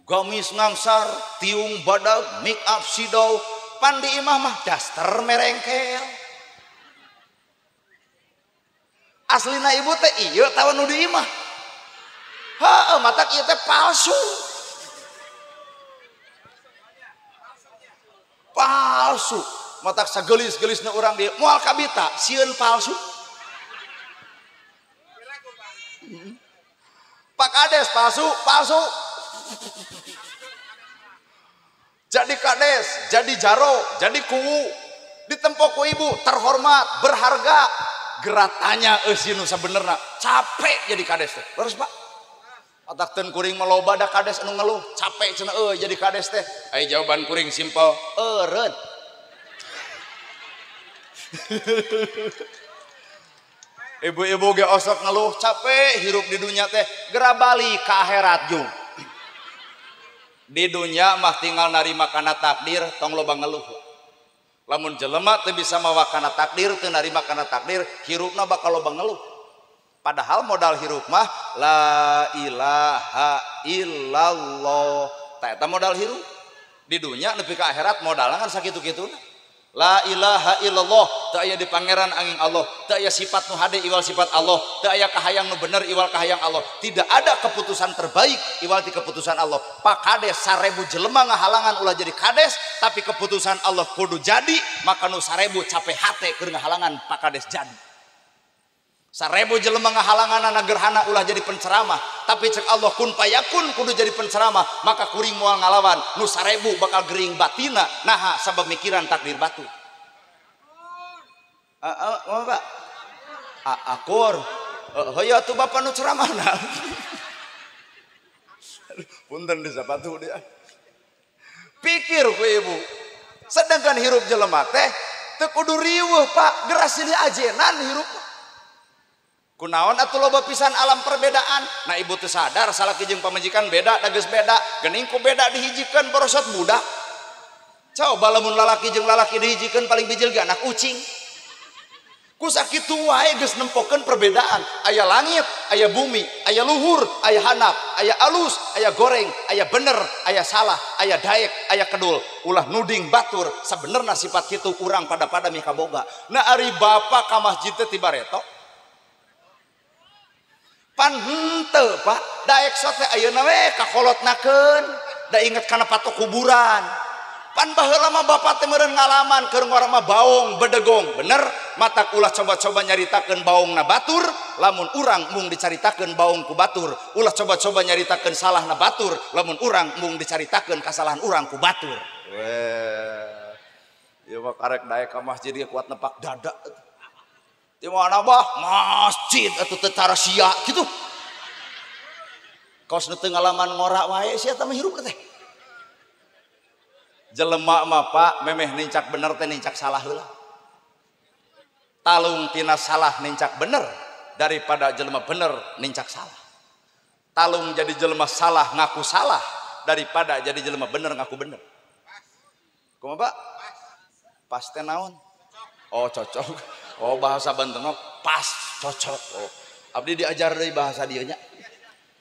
Gamis ngangsar, tiung badag, make up sidau, pandi imah mah daster merengkel. Aslina ibu teh ieu tawa nu di imah. Heuh, matak ieu teh palsu. Palsu. Matak sagelis-gelisna urang di moal kabita, sieun palsu. Pak Kades palsu, palsu. Jadi kades, jadi jaro, jadi kuwu, ditempok ku ibu, terhormat, berharga. Geratanya eusi nu sabenerna, capek jadi kades teh. Terus Pak, otak ten kuring mah loba da kades anu ngeluh, capek cenah euy jadi kades teh. Ai jawaban kuring simpel, eureun. Ibu-ibu ge osok ngeluh, capek hirup di dunia teh, geura balik ka akhirat jung. Di dunia mah tinggal narima kana takdir, tong loba ngeluh. Lamun jelema teu bisa mawa kana takdir, teu narima kana takdir, hirupna bakal loba ngeluh. Padahal modal hirup mah la ilaha illallah. Tah eta modal hirup. Di dunia nepi ka akhirat modalna kan sakitu-kituna. La ilaha illallah, teu aya di pangeran angin Allah, teu aya sifat nu hade iwal sifat Allah, teu aya kahayang nu bener iwal kahayang Allah. Tidak ada keputusan terbaik iwal ti keputusan Allah. Pak Kades 1000 jelema ngahalangan ulah jadi kades, tapi keputusan Allah kudu jadi, maka nu 1000 capek hate keur ngahalangan Pak Kades jadi. 1000 jelema ngahalangan anak gerhana ulah jadi penceramah, tapi cek Allah kun payakun kudu jadi penceramah, maka kuring moal ngalawan nu 1000 bakal gering batina, naha sabab mikiran takdir batu. Pak akur heuh atuh bapak nu ceramahna. Punten di sapatu dia. Pikir ku ibu, sedangkan hirup jelema teh teu kudu riweuh Pak, geura silih ajenan hirup. Kunaon atuh loba pisan alam perbedaan. Nah ibu teu sadar salaki jeung pamajikan beda, da geus beda, geuning ku beda dihijikeun borosot budak. Coba lamun lalaki jeung lalaki dihijikeun paling bijil ge anak ucing. Ku sakitu wae geus nempokeun perbedaan. Aya langit, aya bumi, aya luhur, aya handap, aya alus, aya goreng, aya bener, aya salah, aya daek, aya kedul. Ulah nuding batur, sabenerna sifat kitu urang pada-pada mikaboga. Nah ari bapa ka masjid teh ti bareto. Pan henteu Pak, daek sok teh ayeuna we kakolotnakeun, da inget kana patok kuburan. Pan baheula mah bapak teh meureun ngalaman keur ngora mah baong bedegong, bener matak ulah coba-coba nyaritakeun baongna batur, lamun urang mung dicaritakeun baong ku batur, ulah coba-coba nyaritakeun salahna batur, lamun urang mung dicaritakeun kasalahan urang ku batur. Weh. Ieu mah karek daek ka masjid ge kuat nepak dada. Di mana bah? Masjid atuh teu tara sia kitu. Kaos nu teu ngalaman ngora wae sia teh mah hirup teh. Jelema mah Pak memeh nincak bener teh nincak salah heula. Talung tina salah nincak bener daripada jelema bener nincak salah. Talung jadi jelema salah ngaku salah daripada jadi jelema bener ngaku bener. Kumaha Pak? Pas teh naon? Oh cocok. Oh bahasa Banten mah pas cocok. Oh abdi diajar deui bahasa dieu nya.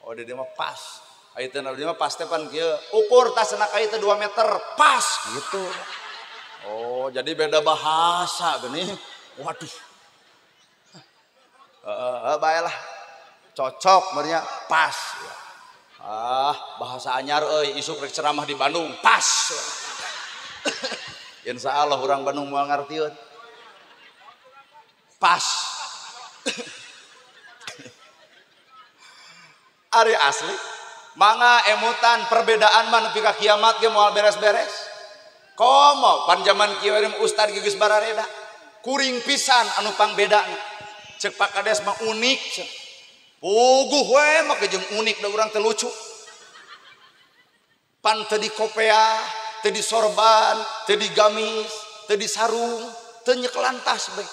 Oh di dieu mah pas. Ayo teh abdi mah pas teh pan kieu. Ukur tasna ka ieu teh 2 meter pas gitu. Oh, jadi beda bahasa geuning. Waduh. Heeh, baelah. Cocok meureun pas. Ah, bahasa anyar euy, isuk rek ceramah di Bandung pas. Insyaallah urang Bandung moal ngartieun. Pas. Ari asli mangga emutan perbedaan mah nepi ka kiamat ge moal beres-beres. Komo pan jaman kieu ustad ge geus barareda. Kuring pisan anu pangbedana. Ceuk Pak Kades mah unik. Puguh we mah jeung unik da urang teh lucu. Pan teu di kopea, teu di sorban, teu di gamis, teu di sarung, teu nyekelan tas bae.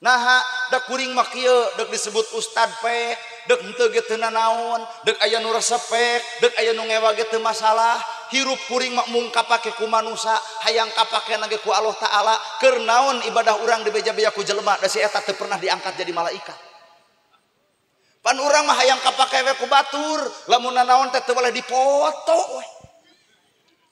Naha da kuring mah kieu deuk disebut ustad pek, deuk henteu ge teu nanaon, deuk aya nu resep pek, deuk aya nu ngewa ge teu masalah. Hirup kuring mah mung kapake ku manusa, hayang kapakena ge ku Allah Taala. Keur naon ibadah urang dibeja-beja ku jelema da si eta teu pernah diangkat jadi malaikat. Pan urang mah hayang kapake we ku batur, lamun nanaon teh teu boleh dipoto we.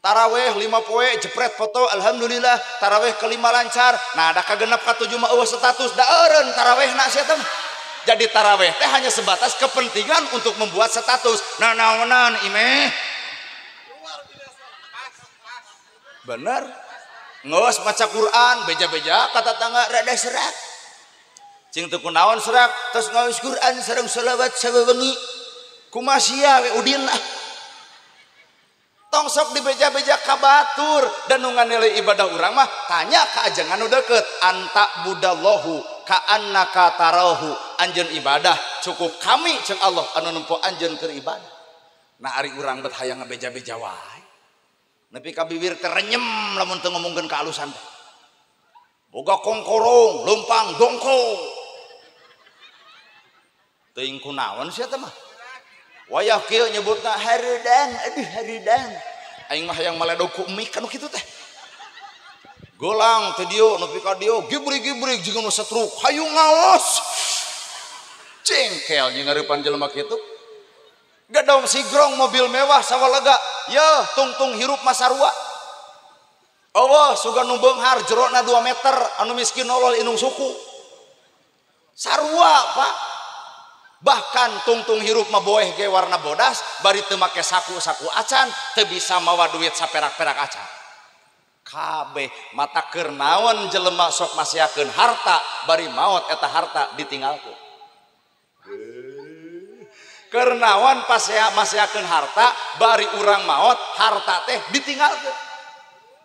Taraweh 5 poe jepret foto alhamdulillah, taraweh kelima lancar. Nah da kagenep katujuh mah eueuh status da eureun tarawehna sia teh. Jadi taraweh teh hanya sebatas kepentingan untuk membuat status. Nah naonan imeh. Bener. Ngeus maca Quran beja-beja kata tangga rada serak. Cing teu kunaon serak terus ngaos Quran sareng selawat sawewengi. Kumaha sia we udin ah. Tong sok dibeja-beja ka batur dan nu nganilai ibadah urang mah tanya ka ajengan nu deukeut anta budallahu ka annaka tarahu anjeun ibadah cukup kami ceuk Allah anu nempo anjeun keur ibadah. Nah ari urang bet hayang ngabeja-beja wae nepi ka bibir teh renyem lamun teu ngomongkeun kaalusan teh. Boga kongkorong leumpang dongko teuing kunaon sia teh mah. Wayah kieu nyebutna hareudang, aduh hareudang. Aing mah hayang maledog ku mie kanu kitu teh. Golang teh dieu nepi ka dieu gibrig-gibrig jiga nu setruk, hayu ngaos. Cengkel jeung ngareupan jelema kitu. Gedong sigrong mobil mewah sawalega, yeuh tungtung hirup mah sarua. Eueuh sugan nu beunghar jerona 2 meter, anu miskin nolol indung suku. Sarua, Pak. Bahkan tungtung hirup mah boeh ge warna bodas bari teu make saku-saku acan teu bisa mawa duit saperak-perak acan. Kabeh mata keur naon jelema sok masiakeun harta bari maot eta harta ditinggalkeun. Keur naon masiakeun harta bari urang maot harta teh ditinggalkeun.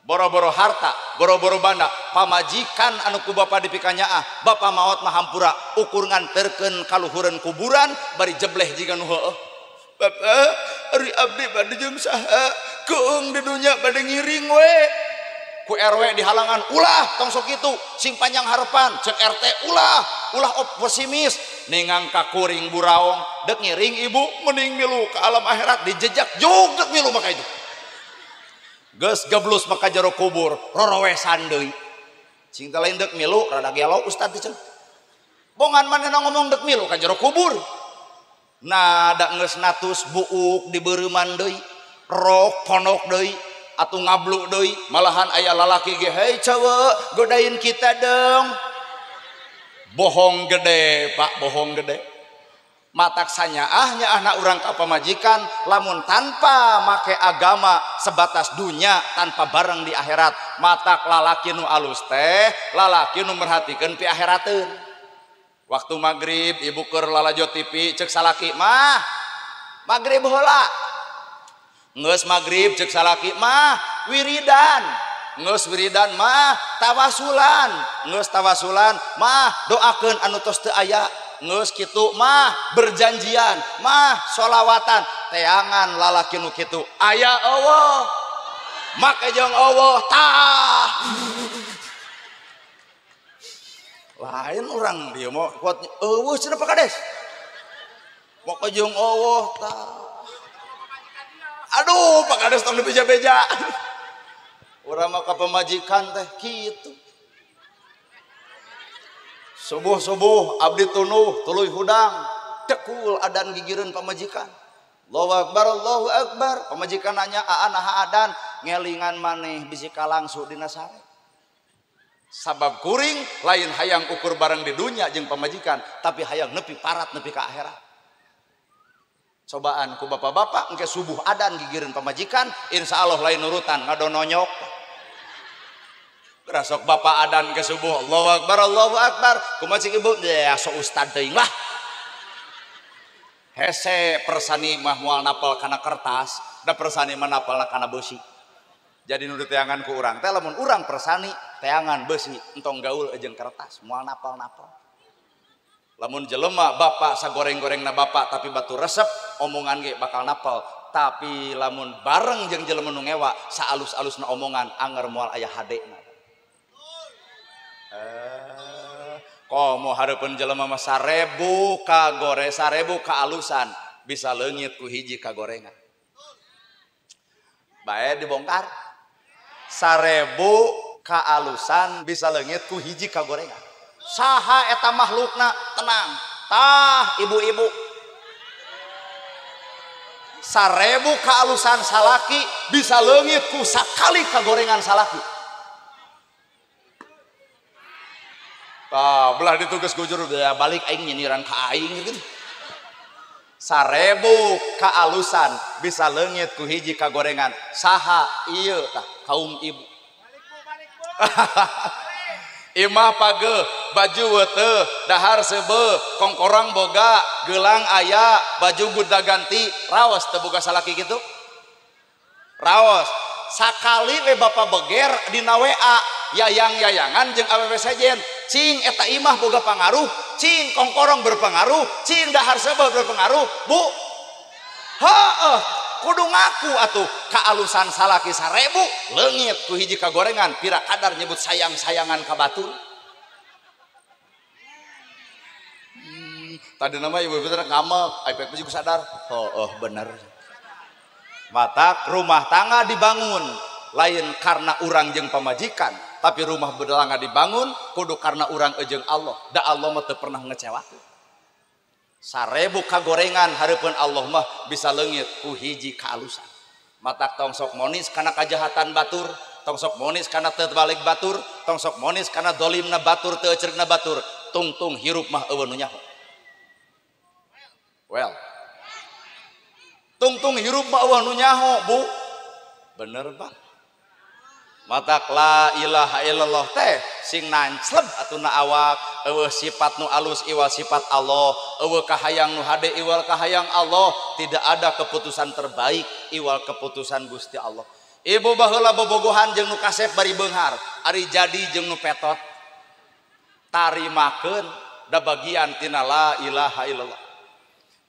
Boro-boro harta, boro-boro banda, pamajikan anu ku bapa dipikanyaah, bapa maot mah hampura, ukur nganterkeun kaluhureun kuburan bari jebleh jiga nu heueuh. Bapa, ari abdi bade jeung saha? Keung di dunya bade ngiring we. Ku RW di halangan ulah tong sok kitu sing panjang harapan cek RT ulah ulah pesimis ningang ka kuring buraong dek ngiring ibu mending milu ke alam akhirat dijejak jug dek milu maka itu geus geblus maka jero kubur rorowesan deui cing teh lain dek milu rada gelo ustad teh bongan manehna ngomong dek milu ka jero kubur nah da geus natus buuk dibeureman deui rok ponok deui atau ngablu deui malahan aya lalaki ge hei cowok godain kita dong bohong gede pak bohong gede matak sanyaah nyaahna urang ka pamajikan lamun tanpa make agama sebatas dunya tanpa bareng di akhirat matak lalaki nu alus teh lalaki nu merhatikeun pi akhirateun waktu maghrib ibu keur lalajo TV cek salaki mah maghrib heula ngeus maghrib cek salaki mah wiridan ngeus wiridan mah tawasulan ngeus tawasulan mah doakeun anu tos teu aya ngeus kitu mah berjanjian mah sholawatan teangan lalaki nu kitu aya eueuh make jeung eueuh tah lain urang dieu mah kuat eueuh cenah Pak Kades make jeung eueuh tah aduh Pak Kades tong dibeja-beja urang mah ka pamajikan teh kitu subuh-subuh abdi tunuh tuluy hudang tekul adan gigireun pamajikan Allahu akbar Allahu akbar pamajikan nanya aa naha adan ngelingan maneh bisi kalangsu dina sare sabab kuring lain hayang ukur bareng di dunya jeung pamajikan tapi hayang nepi parat nepi ka akhirat cobaan ku bapak-bapak engke subuh adan gigireun pamajikan insya Allah lain nurutan ngadononyok rasok bapak adan ke subuh Allahu akbar kumaha cik ibu ya sok ustad teuing lah hese persani mah moal napal kana kertas da persani mah napalna kana beusi jadi nu diteangan ku urang teh lamun urang persani teangan beusi entong gaul jeung kertas moal napal-napal lamun jelema bapak sagoreng-gorengna bapak tapi batu resep omongan ge bakal napal tapi lamun bareng jeung jelema nu ngewa saalus-alusna omongan anger moal aya hadena komo hareupeun jelema mah 1000 kagore 1000 kaalusan bisa leungit ku hiji kagorengan bae dibongkar 1000 kaalusan bisa leungit ku hiji kagorengan saha eta makhlukna tenang tah ibu-ibu 1000 kaalusan salaki bisa leungit ku sakali kagorengan salaki tah belah ditugas gujur ya balik aing nyinyiran ka aing gitu 1000 kaalusan bisa leungit ku hiji kagorengan saha ieu tah kaum ibu balik bu balik bu imah page baju weteh dahar sebe kongkorang boga gelang aya baju guda ganti raos teu boga salaki kitu raos sakali we bapa beger dina WA yayang-yayangan jeung awewe sejen cing eta imah boga pangaruh cing kongkorong berpengaruh cing dahar sebe berpengaruh bu heueuh kudu ngaku atuh kaalusan salaki 1000 leungit ku hiji kagorengan pira kadar nyebut sayang-sayangan ka batur tadi nama ibu-ibu teh ngamek iPad juga sadar oh bener matak rumah tangga dibangun lain karena urang jeung pamajikan tapi rumah bertangga dibangun kudu karena urang jeung Allah da Allah mah teu pernah ngecewakeun 1000 kagorengan hareupeun Allah mah bisa leungit ku hiji kaalusan matak tong sok monis kana kajahatan batur tong sok monis kana teu balik batur tong sok monis kana dolimna batur teu eceurna batur tungtung hirup mah eueuh nu nyaho well tungtung hirup mah eueuh nu nyaho bu bener Pak matak la ilaha illallah teh sing nancleb atuh na awak eueuh sifat nu alus iwal sifat Allah eueuh kahayang nu hade iwal kahayang Allah tidak ada keputusan terbaik iwal keputusan Gusti Allah ibu baheula bobogohan jeung nu kasep bari beunghar ari jadi jeung nu petot tarimakeun da bagian tina la ilaha illallah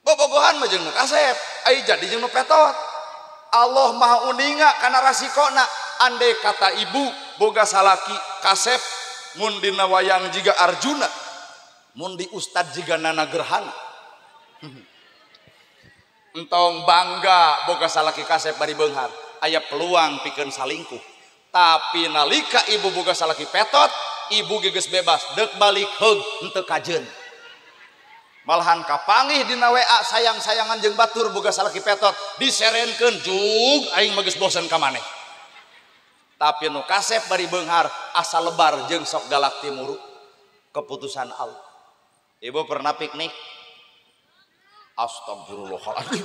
bobogohan mah jeung nu kasep ari jadi jeung nu petot Allah Maha uninga kana rasikona. Andai kata ibu Boga salaki kasep mun dina wayang jiga Arjuna, mun di ustad jiga Nana Gerhana. Entong bangga boga salaki kasep bari beunghar, aya peluang pikeun salingkuh. Tapi nalika ibu boga salaki petot, ibu geus bebas deuk balik heug henteu kajeun. Malahan kapanggih dina WA sayang-sayangan jeung batur boga salaki petot, diserenkeun jug aing mah geus bosen ka maneh. Tapi nu kasep bari beunghar asa lebar jeung sok galak timuru. Keputusan Allah. Ibu pernah piknik? Astagfirullahaladzim.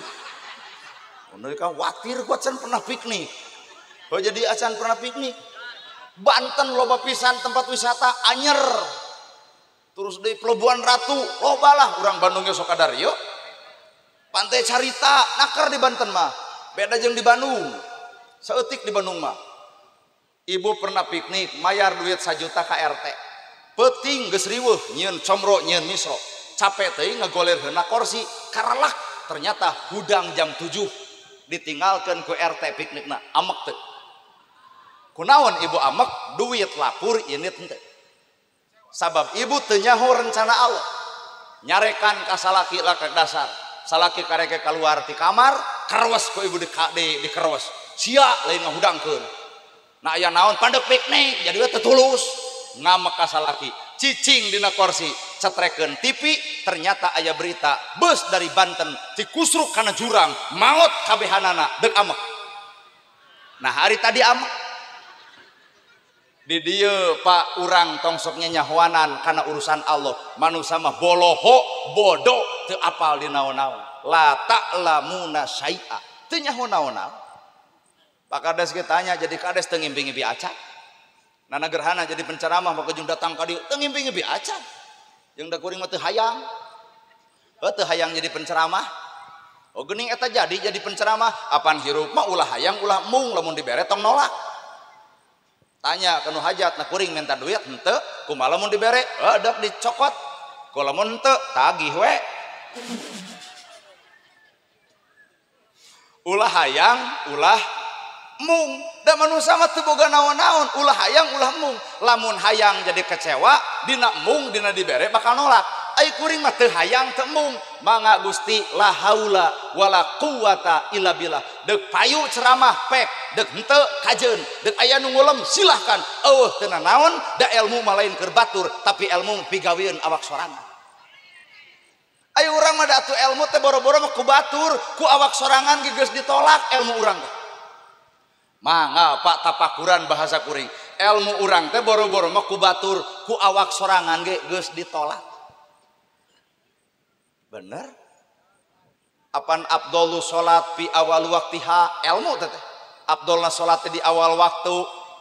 Mereka khawatir gua can pernah piknik. Oh jadi acan pernah piknik. Banten loba pisan tempat wisata anyer. Terus di Pelabuhan Ratu loba lah urang Bandungnya sok kadario. Pantai Carita naker di Banten mah. Beda jeung di Bandung. Saeutik di Bandung mah. Ibu pernah piknik mayar duit 1 juta ka RT. Peuting geus riweuh nyieun comro nyieun misro. Capek teuing ngagoler heuna kursi karalak ternyata hudang jam 7 ditinggalkeun ku RT piknikna amek teu. Kunaon ibu amek duit lapur init henteu. Sabab ibu teu nyaho rencana Allah. Nyarekan ka salaki lakak dasar. Salaki kareke keluar ti kamar, kerewes ku ibu dikerewes. Sia lain ngahudangkeun. Nah aya naon pandek piknik jadi we teu tulus. Ngamek ka salaki, cicing dina kursi, cetrekeun TV, ternyata aya berita bus dari Banten dikusruk kana jurang, maot kabehanana deuk amek. Nah hari tadi amek. Di dieu Pak urang tong sok nyanyahoanan kana urusan Allah. Manusia mah boloho, bodoh, teu apal di naon-naon. La ta'lamuna syai'a. Teu nyaho naon-naon. Pak Kades ge tanya jadi kades teu ngimpi-ngimpi acan. Nana Gerhana jadi penceramah maka jeung datang ka dieu teu ngimpi-ngimpi acan. Jeung da kuring mah teu hayang. Heuh teu hayang jadi penceramah. Oh geuning eta jadi penceramah, apan hirup mah ulah hayang ulah mung lamun dibere tong nolak. Tanya ka nu hajat, nah kuring minta duit henteu, kumaha lamun dibere? Heuh dek dicokot. Ku lamun henteu tagih we. Ulah hayang ulah mung, da manusia mah teu boga naon-naon, ulah hayang ulah mung. Lamun hayang jadi kecewa, dina mung dina dibere bakal nolak. Ai kuring mah teu hayang teu mung. Mangga Gusti la haula wala quwata illa billah. Deuk payu ceramah pek, deuk henteu kajeun, deuk aya nu ngulem silahkan. Eueuh teu nanaon, da ilmu mah lain keur batur, tapi ilmu pigaweun awak sorangan. Ai urang mah da atuh ilmu teh boro-boro mah ku batur, ku awak sorangan ge geus ditolak ilmu urang teh. Mangga Pak tapakuran bahasa kuring. Ilmu urang teh boro-boro mah ku batur, ku awak sorangan ge geus ditolak. Bener? Apan abdolu salat fi awal waktiha, ilmu teh. Abdolna salat di awal waktu,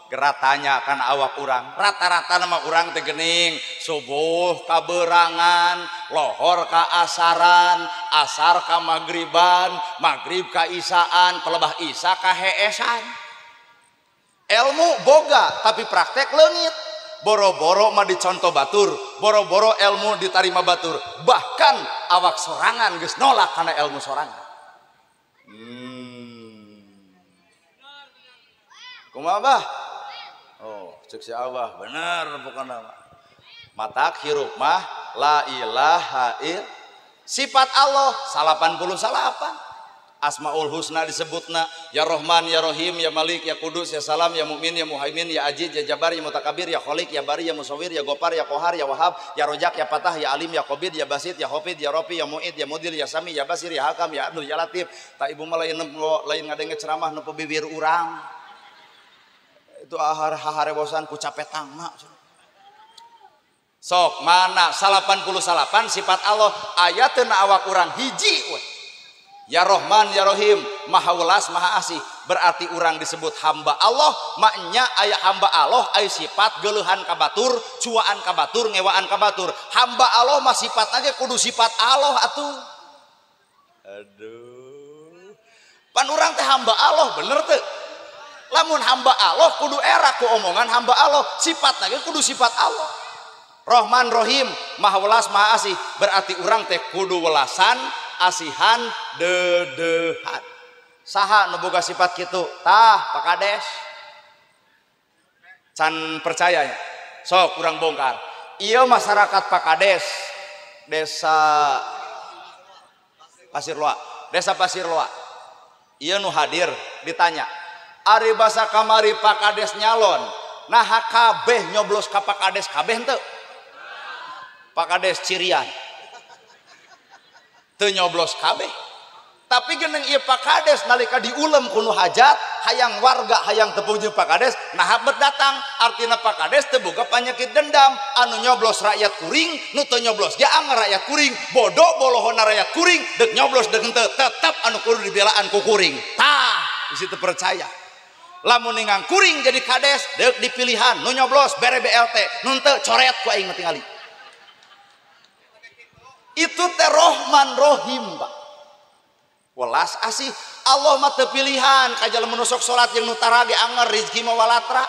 geratanya kana awak urang. Rata-rata nama urang teh geuning subuh kaberangan, lohor ka asaran, asar ka magriban, magrib ka isaan, pelebah isa ka heesan. Ilmu boga tapi praktek leungit. Boro-boro mah dicontoh batur, boro-boro ilmu ditarima batur, bahkan awak sorangan geus nolak kana ilmu sorangan. Kumaha bah? Oh, cek si Abah bener pokona mah. Matak hirup mah la ilaha ill sifat Allah 88. Asmaul Husna disebutna ya Rahman ya Rahim ya Malik ya Kudus ya Salam ya Mukmin ya Muhaimin ya Aziz ya Jabbar ya Mutakabir ya Khalik ya Bari ya Musawwir ya Gopar ya Kohar ya Wahab ya Rojak ya Fatah ya Alim ya Qabid ya Basit ya Hafid ya Rafi ya Muid ya Mudil ya Sami ya Basir ya Hakam ya Abdul ya Latif. Tak ibu mah lain lain ngadenge ceramah nu bibir urang. Itu ahar haharebosan ku capetangna. Sok mana 88 sifat Allah ayatna awak urang hiji we. Ya Rahman ya Rahim, Maha Welas Maha Asih. Berarti urang disebut hamba Allah, maknya aya hamba Allah aya sifat geuleuhan ka batur, cuaan ka batur, ngewaan ka batur. Hamba Allah mah sifatna ge kudu sifat Allah atuh. Aduh. Pan urang teh hamba Allah bener teu? Lamun hamba Allah kudu era ku omongan hamba Allah, sifatna ge kudu sifat Allah. Rahman Rahim, Maha Welas Maha Asih. Berarti urang teh kudu welasan, asihan, dedehan. Saha nu boga sifat kitu? Tah, Pak Kades. Can percaya ya? Sok kurang bongkar. Iya masyarakat Pak Kades Desa Pasir Loa, Desa Pasir Loa. Iya nu hadir ditanya, ari basa kamari Pak Kades nyalon, nah kabeh nyoblos ka Pak Kades kabeh henteu? Pak Kades cirian. Teu nyoblos kabeh. Tapi geneng ieu Pak Kades nalika diulem ku nu hajat, hayang warga hayang tepung jeung Pak Kades, nah bet datang, artina Pak Kades teu boga panyakit dendam, anu nyoblos rakyat kuring, nu teu nyoblos ge anger rakyat kuring, bodoh bolohona rakyat kuring, deuk nyoblos deuk henteu tetep anu kudu dibelaan ku kuring. Tah, di situ percaya. Lamun ningang kuring jadi kades, deuk dipilihan, nu nyoblos bere BLT, nu henteu coret ku aing tingali. Itu teh Rohman Rohim, Pak. Welas asih Allah mah teu pilihan ka jalma nu sok salat jeung nu tara ge anger rezeki mah walatra.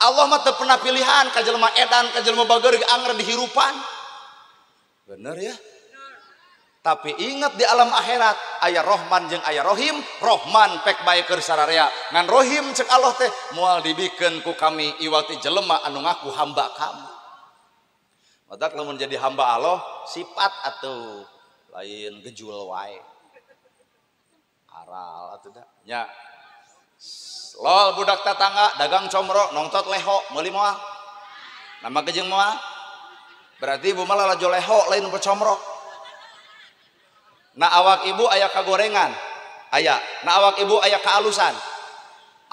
Allah mah teu pernah pilihan ka jelema edan ka jelema bager ge anger dihirupan. Bener ya? Tapi ingat di alam akhirat aya Rohman jeung aya Rohim, Rohman pek bae keur sararea. Ngan Rohim cek Allah teh moal dibikeun ku kami iwal ti jelema anu ngaku hamba kami. Matak lamun jadi hamba Allah sifat atuh lain gejul wae. Aral atuh da nya. Lol budak tetangga dagang comro nongtot leho meuli moal. Nama gejeng moal. Berarti ibu mah lalajo leho lain nu comro. Nah awak ibu aya kagorengan, aya. Nah awak ibu aya kaalusan.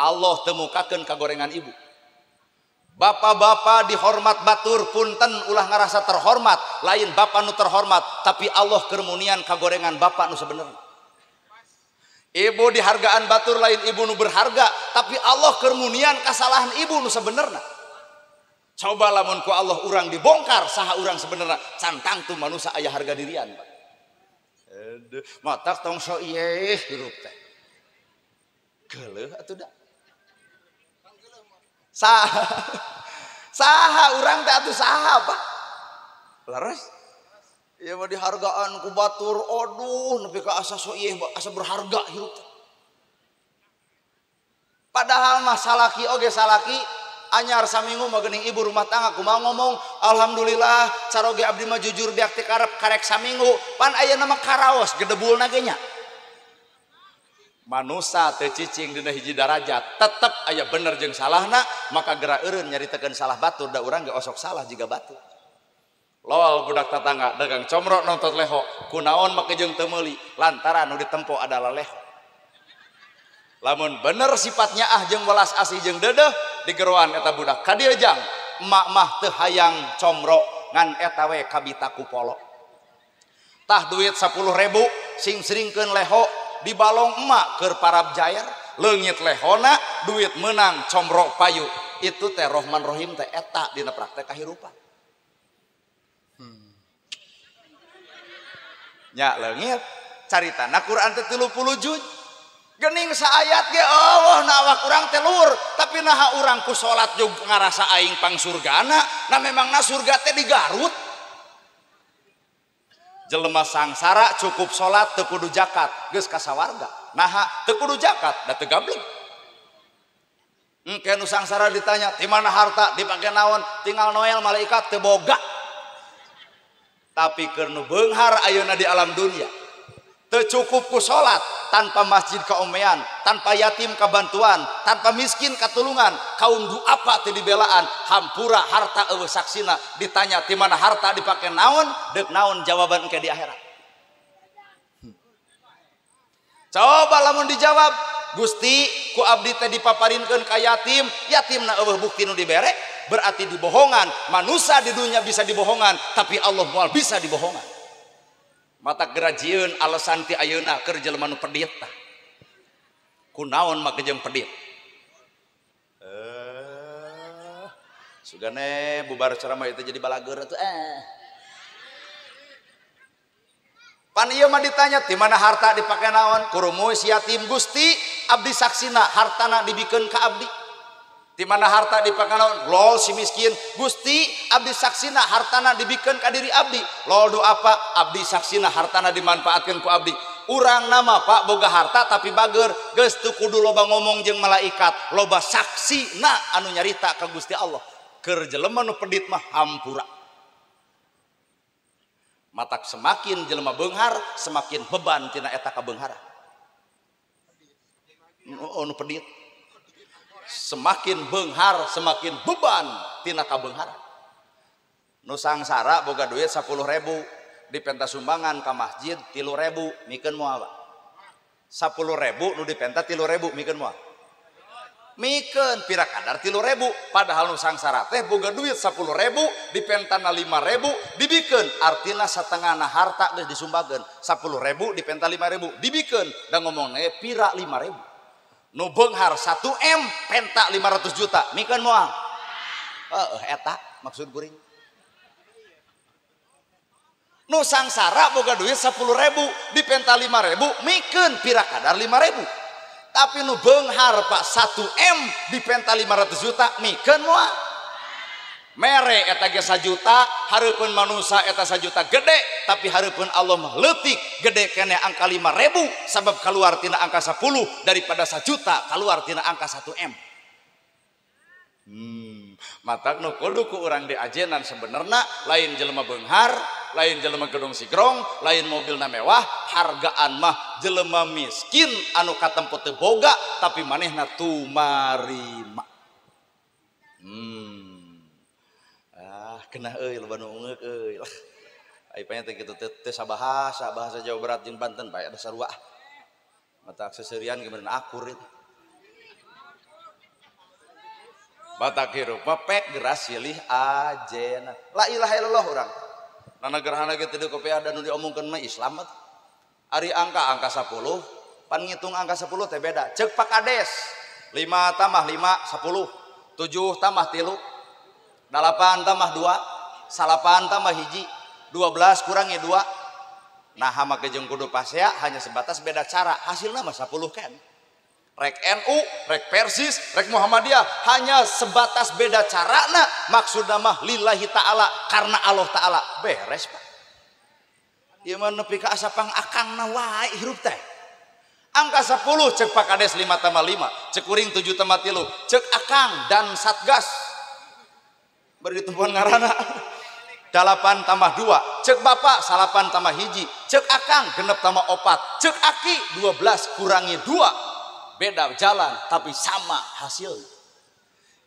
Allah temukakeun kagorengan ibu. Bapak-bapak dihormat batur punten ulah ngarasa terhormat, lain bapak nu terhormat, tapi Allah kermunian kagorengan bapak nu sebenarnya. Ibu dihargaan batur lain ibu nu berharga, tapi Allah kermunian kesalahan ibu nu sebenarnya. Coba lamun ku Allah urang dibongkar saha urang sebenarnya, cantang tuh manusia aya harga dirian, Pak. Aduh, matak tong so ieu hirup teh. Geuleuh atuh da. Saha saha urang teh atuh saha, Pak? Leres? Ieu mah dihargaan ku batur, aduh nepi ka asa so ieu asa berharga hirup teh. Padahal mah salaki oge salaki anyar saminggu mah geuning ibu rumah tangga kumaha ngomong alhamdulillah caroge abdi mah jujur biak teh karep karek saminggu pan aya nama karaos gedebulna ge nya. Manusa teu cicing dina hiji darajat tetep aya bener jeung salahna maka geura eureun nyaritakeun salah batur da urang ge osok salah jiga batur. Lol budak tetangga dagang comro nonton leho kunaon make jeung teu meuli lantaran nu ditempo adalah leho. Lamun bener sifatnya ah jeung welas asih jeung deudeuh digeroan eta budak ka dieu jang emak mah teu hayang comro ngan eta we kabita ku polo. Tah duit 10.000 sing seringkeun leho di balong emak keur parab jair leungit lehona duit menang comro payu. Itu teh Rohman Rohim teh eta dina praktek kahirupan. Nya leungit caritana Quran teh 30 juz. Gening saayat ge Allah na awak urang teh luhur tapi naha urang ku salat jeung ngarasa aing pang surgana nah memangna surga teh di Garut. Jelema sangsara cukup salat teu kudu zakat geus ka sawarga. Naha teu kudu zakat da teu gablek. Engke nu sangsara ditanya di mana harta dipake naon tinggal noel malaikat teu boga. Tapi keur nu beunghar ayeuna di alam dunia teu cukup ku salat tanpa masjid kaomean, tanpa yatim kabantuan, tanpa miskin katulungan, kaum duafa teu dibelaan, hampura harta eueuh saksina, ditanya di mana harta dipake naon, deuk naon jawaban engke di akhirat. Coba lamun dijawab, Gusti ku abdi teh dipaparinkeun ka yatim, yatimna eueuh bukti nu dibere, berarti dibohongan. Manusia di dunia bisa dibohongan, tapi Allah moal bisa dibohongan. Mata gerajieun alasan ti ayeuna keur jelema nu pedit tah. Kunaon make jeung pedit? Sugane bubar ceramah itu jadi balager atuh Pan ieu mah ditanya di mana harta dipake naon? Kurumuy si yatim Gusti abdi saksina hartana dibikeun ka abdi. Di mana harta dipake naon? Lol si miskin Gusti abdi saksina hartana dibikeun ka diri abdi. Lol do apa? Abdi saksina hartana dimanfaatkeun ku abdi. Urang nama Pak boga harta tapi bager, geus teu kudu loba ngomong jeung malaikat, loba saksina anu nyarita ka Gusti Allah. Keur jelema nu pedit mah hampura. Matak semakin jelema beunghar, semakin beban tina eta kabeungharan. Nu pedit. Semakin beunghar, semakin beban tina kabeungharan. Nu sangsara boga duit 10.000 dipenta sumbangan ka masjid 3.000 mikeun moal Pak. 10.000 nu dipenta 3.000 mikeun moal. Mikeun pira kadar 3.000 padahal nu sangsara teh boga duit 10.000 dipentana 5.000 dibikeun artina satengahna harta geus disumbageun. 10.000 dipenta 5.000 dibikeun da ngomongna pira 5.000. Nu beunghar 1 M penta 500 juta mikeun moal. Heeh eta maksud kuring. Nu sangsara boga duit 10.000 dipenta 5.000 mikeun pira kadar 5.000. Tapi nu beunghar Pak 1 M dipenta 500 juta mikeun moal. Mere eta ge 1 juta, hareupeun manusa eta 1 juta gede, tapi hareupeun Allah mah leutik gede keneh angka 5.000 sabab keluar tina angka 10 daripada 1 juta keluar tina angka 1 M. Matak nu kudu ku urang diajenan sebenarna lain jelema beunghar, lain jelema gedung sigrong, lain mobilna mewah, hargaan mah jelema miskin anu katempo teu boga tapi manehna tumarima. Ah, kena euy loba nu ungeuk euy lah. Ai panya teh kitu teu sabahasa, bahasa Jawa Barat jeung Banten bae ada sarua. Matak seserian gimana akur itu. Batak hirup mah pek geras silih ajena. La ilaha illallah urang. Nana gerhana ge teu kopiah dan nu diomongkeun mah Islam mah. Ari angka angka 10, pan ngitung angka 10 teh beda. Ceuk Pak Kades, 5 tambah 5 10, 7 tambah 3, 8 tambah 2, 9 tambah 1, 12 kurangi 2. Nah make jeung kudu pasea hanya sebatas beda cara, hasilna mah 10 kan. Rek NU, rek Persis, rek Muhammadiyah hanya sebatas beda carana, maksudna mah lillahi ta'ala karena Allah ta'ala. Beres Pak. Ieu mah nepi ka asa pangakangna wae hirup teh. Angka 10 cek Pak Kades 5 tambah 5, cek kuring 7 tambah 3, cek akang dan Satgas. Bari ditempuan ngaranna. 8 tambah 2, cek bapak 9 tambah 1, cek akang 6 tambah 4, cek aki 12 kurangi 2. Beda jalan tapi sama hasilnya.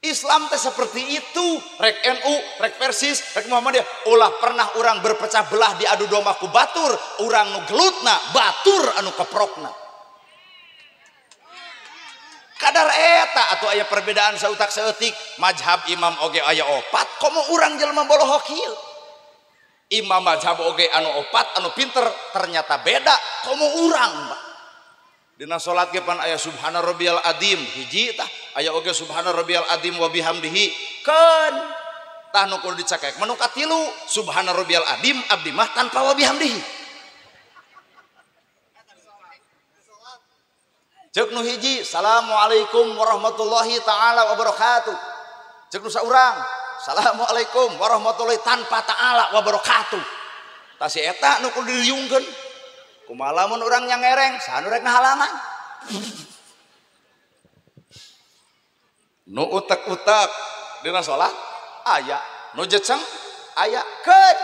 Islam teh seperti itu, rek NU, rek Persis, rek Muhammadiyah, ulah pernah orang berpecah belah diadu domba ku batur, urang nu gelutna, batur anu keprokna. Kadar eta atuh aya perbedaan sautak saeutik, mazhab imam oge aya opat, komo urang jelema bolohok ieu. Imam mazhab oge anu opat, anu pinter ternyata beda, komo urang Pak. Dina salat ge pan aya subhana rabbiyal azim hiji tah aya oge subhana rabbiyal azim wa bihamdihi keun tah nu kudu dicakek mah nu katilu subhana rabbiyal azim abdi mah tanpa wa bihamdihi. Ceuk nu hiji assalamualaikum warahmatullahi taala wabarakatuh. Ceuk nu saurang assalamualaikum warahmatullahi tanpa taala wabarakatuh. Tah si eta nu kudu diriungkeun. Kumaha lamun urang yang ngereng, saha nu rek ngahalangan? Nu utek-utek dina salat aya, nu jeceng aya keun.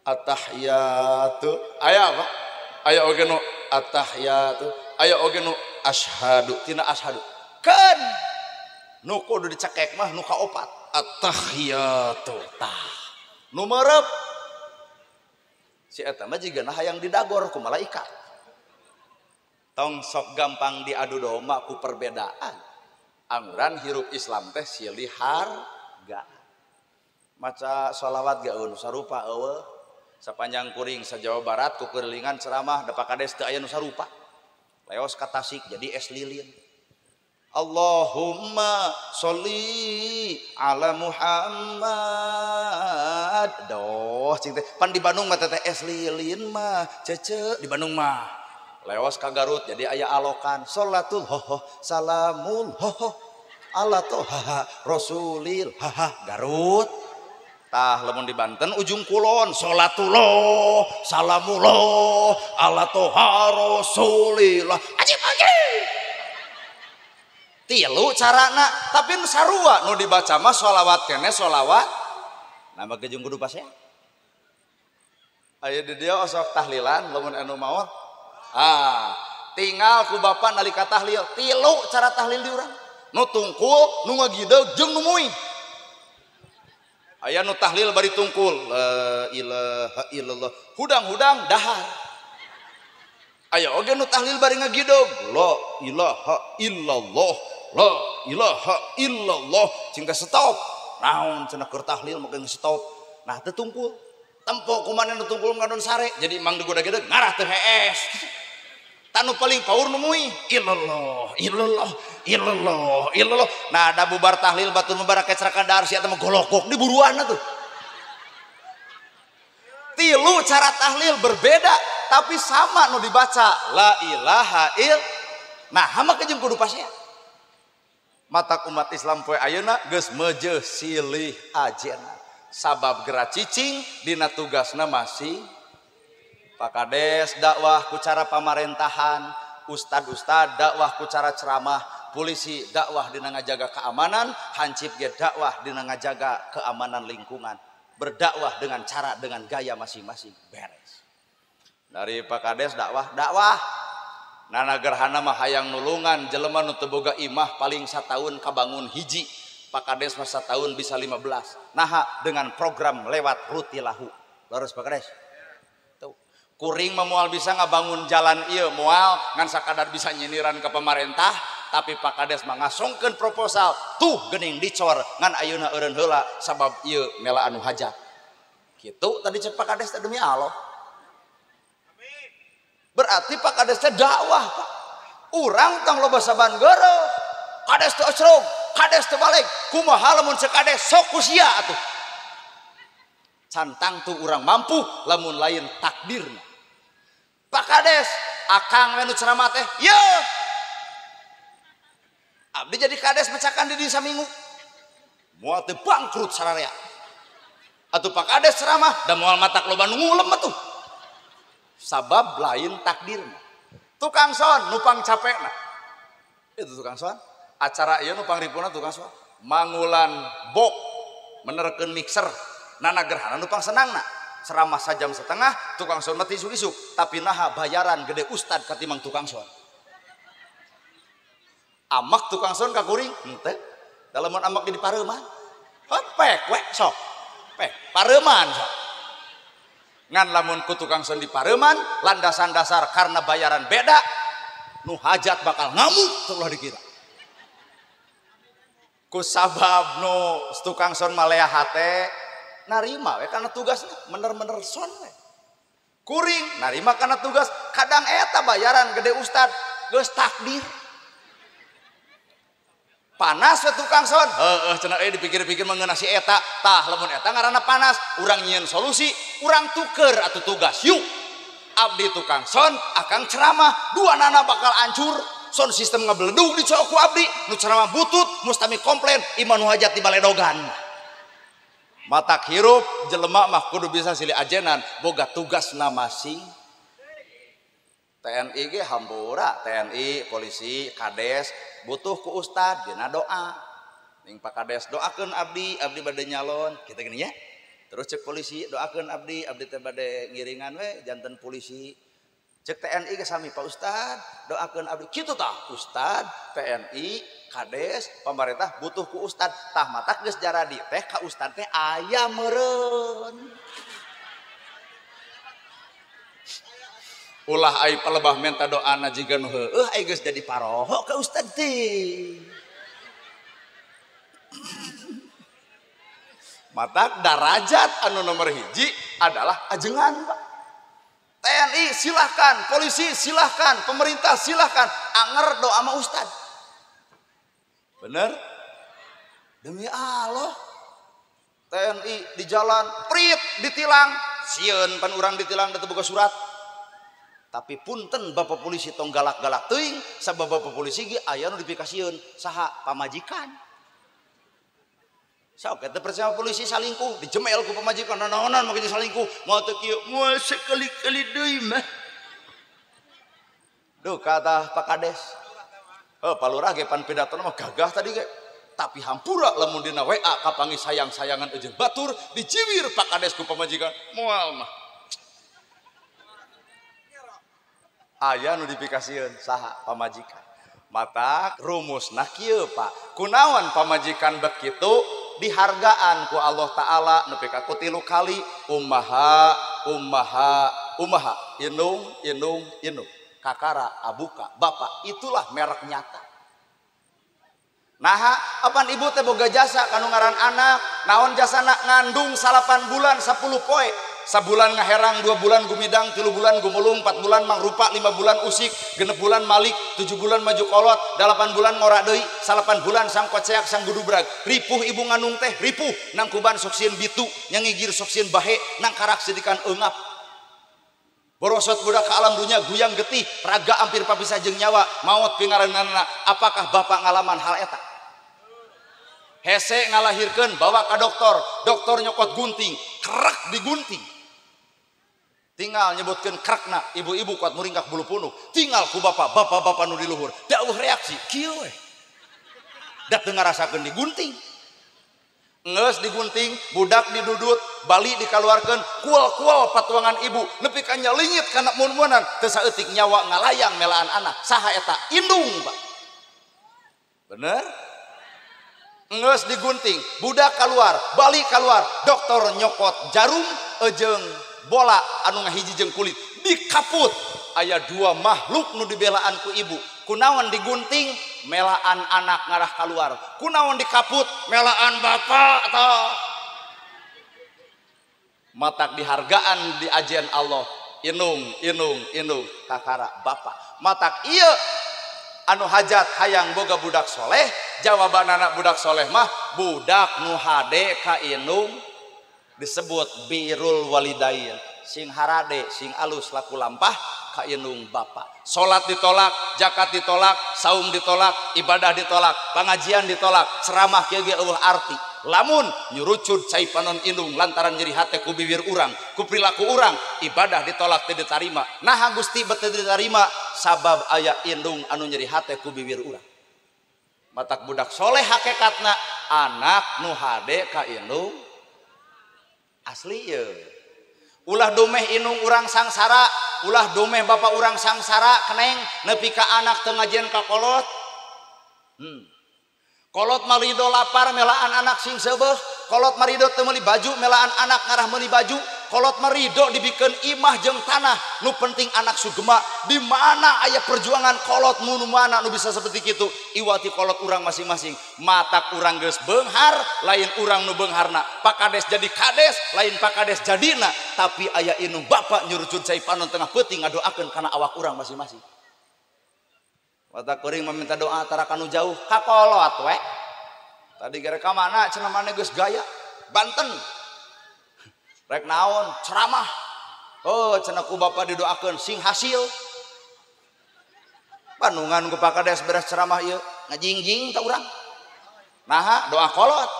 Attahiyatu aya apa? Aya oge nu attahiyatu, aya oge nu asyhadu, tina asyhadu. Keun. Nu kudu dicekek mah nu kaopat, attahiyatu tah. Nu merep si eta mah jigana hayang didagor ku malaikat. Tong sok gampang diadu domba ku perbedaan. Angguran hirup Islam teh silih harga. Maca sholawat ge eueuh nu sarupa eueuh. Sapanjang kuring sa Jawa Barat ku kelilingan ceramah da Pak Kades teu aya nu sarupa. Leos ka Tasik jadi es lilin. Allahumma sholli ala Muhammad. Doh cing teh pan di Bandung mah teh es lilin mah cece di Bandung mah. Leos ka Garut jadi aya alokan sholatul hoho salamul hoho ala toha rasulil haha Garut. Tah lamun di Banten ujung kulon salatullah salamullah ala toha rasulillah ajib ajib. Tilu carana tapi nu sarua nu dibaca mah sholawat kene sholawat nama gejung kudu pasea. Aya di dieu osok tahlilan lamun anu maot. Ah, tinggal ku bapak nalika tahlil tilu cara tahlil di urang. Nu tungkul, nu ngagideg jeung nu muih. Aya nu tahlil bari tungkul la ilaha illallah hudang-hudang dahar. Aya oge nu tahlil bari ngagidog la ilaha illallah la ilaha illallah cing teh stop. Naon cenah keur tahlil make stop. Nah teu tungkul. Tempo kumaha nu tungkul ngadon sare jadi mang digoda-gedeg ngarah teu hees. Tanu paling paur nu muih illallah illallah illallah illallah. Nah ada bubar tahlil batur mubarak kecerakan dahar sia teh mah golokok di buruan tuh. Tilu cara tahlil berbeda tapi sama nu dibaca la ilaha il. Nah hama kejeng kudu pasea. Matak umat Islam poe ayeuna geus meujeuh silih ajena. Sabab geura cicing dina tugasna masih Pak Kades dakwah ku cara pamarentahan, ustad-ustad dakwah ku cara ceramah, polisi dakwah dina ngajaga keamanan, hansip ge dakwah dina ngajaga keamanan lingkungan. Berdakwah dengan cara dengan gaya masing-masing beres. Dari Pak Kades dakwah, dakwah. Nana gerhana mah hayang nulungan jelema nu teu boga imah paling sataun kabangun hiji. Pak Kades mah sataun bisa 15. Naha dengan program lewat rutilahu. Leres Pak Kades. Kuring mah moal bisa ngabangun jalan ieu moal ngan sakadar bisa nyiniran ke pemerintah tapi Pak Kades mah ngasongkeun proposal tuh geuning dicor ngan ayeuna eureun heula sabab ieu mela anu hajat. Kitu tadi cek Pak Kades teh demi Allah. Berarti Pak Kades teh dakwah Pak. Urang tong loba saban geureuh. Kades teu osrog, kades teu balik. Kumaha lamun cek kades sok ku sia atuh. Cantang tuh urang mampu lamun lain takdirna. Pak Kades, akang we nu ceramah teh, ye. Abdi jadi kades mecakan di diri saminggu. Moal teu bangkrut sararea. Atuh Pak Kades ceramah da moal matak loba nu ngulem atuh. Sabab lain takdirna. Tukang son nupang capekna. Itu tukang son. Acara ieu nupang ripuna tukang son. Mangulan bok menerkeun mixer. Nana gerhana nupang senangna. Ceramah sajam setengah tukang son mati isuk-isuk tapi naha bayaran gede ustad katimang tukang son. Amak tukang son ka kuring henteu. Dalamun amak di pareuman. Hot pek we sok. Pek pareuman sok. Ngan lamun ku tukang son di pareuman landasan dasar karena bayaran beda nu hajat bakal ngamuk tuh ulah dikira. Ku sabab nu tukang son malea hate narima we karena tugasnya bener-bener son we. Kuring narima karena tugas kadang eta bayaran gede ustad geus takdir. Panas we tukang son heueuh cenah euy dipikir-pikir mengenai si eta tah lamun eta ngaranna panas urang nyieun solusi urang tuker atuh tugas yuk. Abdi tukang son akang ceramah dua nana bakal hancur son sistem ngabeledug dicok ku abdi nu ceramah butut mustami komplain imah nu hajat di baledogan. Matak hirup jelema mah kudu bisa silih ajenan boga tugasna masing. TNI ge hampura TNI polisi kades butuh ku ustad dina doa. Ning Pak Kades doakeun abdi abdi bade nyalon kita gini ya. Terus cek polisi doakeun abdi abdi teh bade ngiringan we janten polisi. Cek TNI ge sami Pak Ustad doakeun abdi kitu tah ustad TNI kades pemerintah butuh ku ustad tah matak geus jaradi teh ka ustad teh aya meureun. Ulah ai palebah menta doana jiga nu heueuh ai geus jadi paroho ka ustad teh. Matak darajat anu nomor hiji adalah ajengan Pak. TNI silahkan, polisi silahkan, pemerintah silahkan, anger doa sama ustad. Bener? Demi Allah. TNI di jalan, prit ditilang, sieun pan urang ditilang da teu boga surat. Tapi punten bapak polisi tong galak-galak teuing, sabab bapak polisi ge aya nu dipikasieun saha pamajikan. Sok eta percaya polisi salingkuh dijemel ku pamajikan nanaonan make salingkuh moal teu kieu moal sekali-kali deui mah. Duh kata Pak Kades. Heuh Pak Lurah ge pan pidatona mah gagah tadi ge. Tapi hampura lamun dina WA kapangi sayang-sayangan jeung batur diciwir Pak Kades ku pamajikan moal mah. Aya nu dipikasieun saha pamajikan. Mata rumusna kieu Pak. Kunaon pamajikan bet kitu dihargaan ku Allah Ta'ala nepi ka ku 3 kali ummaha ummaha ummaha inung inung inung kakara abuka bapak, itulah merek nyata. Naha apan ibu teh boga jasa kanu ngaran anak, naon jasana ngandung 8 bulan 10 poe, sabulan ngaherang, 2 bulan gumidang, 3 bulan gumulung, 4 bulan mangrupa, 5 bulan usik, 6 bulan malik, 7 bulan maju kolot, 8 bulan ngora deui, 8 bulan sang koceak sang gudubrag. Ripuh ibu ngandung teh, ripuh nangkuban sok sieun bitu, nyangigir sok sieun bahe, nangkarak sidikan eungap. Borosot budak ke alam dunia guyang getih, raga hampir papisah jeung nyawa, maot pingaranana. Apakah bapak ngalaman hal eta? Hese ngalahirkeun bawa ka dokter, dokter nyokot gunting, krek digunting. Tinggal nyebutkeun krekna, ibu-ibu kuat muringkak bulu punuh. Tinggal ku bapak, bapak-bapak nu di luhur. Dauh reaksi, kieu we. Da teu ngarasakeun digunting. Ngeus digunting, budak didudut, bali dikaluarkeun, kual-kual patuangan ibu, nepi ka nyalingit kana mun-munan, teu saeutik nyawa ngalayang melaan anak. Saha eta? Indung, Pak. Bener? Ngeus digunting, budak keluar, bali keluar, dokter nyokot jarum jeung bola anu ngahiji jeung kulit, dikaput. Aya 2 makhluk nu dibelaan ku ibu. Kunaon digunting, melaan anak ngarah keluar. Kunaon dikaput, melaan bapak tah. Matak dihargaan di ajian Allah. Inung, inung, inung, kakara bapak. Matak ieu anu hajat hayang boga budak soleh, jawaban anak budak soleh mah budak nu hade ka inung disebut birrul walidain. Sing harade, sing alus laku lampah ka inung bapak. Salat ditolak, zakat ditolak, saum ditolak, ibadah ditolak, pengajian ditolak, ceramah kieu ge eueuh arti. Lamun nyurucud cai panon indung lantaran nyeri hate ku bibir urang, ku perilaku urang, ibadah ditolak teu ditarima. Naha Gusti bet teu ditarima sabab aya indung anu nyeri hate ku bibir urang. Matak budak soleh hakikatna anak nu hade ka indung asli ye. Ulah domeh indung urang sangsara, ulah domeh bapak urang sangsara keneng nepi ka anak teu ngajian ka kolot. Kolot marido lapar melaan anak sing seubeuh, kolot marido teu meuli baju melaan anak ngarah meuli baju, kolot marido dibikeun imah jeung tanah, nu penting anak sugema. Di mana aya perjuangan kolot nu mana nu bisa seperti kitu? Iwati kolot urang masing-masing. Matak urang geus beunghar, lain urang nu beungharna. Pak Kades jadi kades, lain Pak Kades jadina, tapi aya indung bapak nyurucud cai panon tengah peuting ngadoakeun kana awak urang masing-masing. Mata kuring meminta doa tara kanu jauh ka kolot we. Tadi gara ka mana cenah maneh geus gaya Banten. Rek naon ceramah. Oh cenah ku bapak didoakeun sing hasil. Bandungan ku Pak Kades beres ceramah ieu ngajingjing ka urang. Naha doa kolot.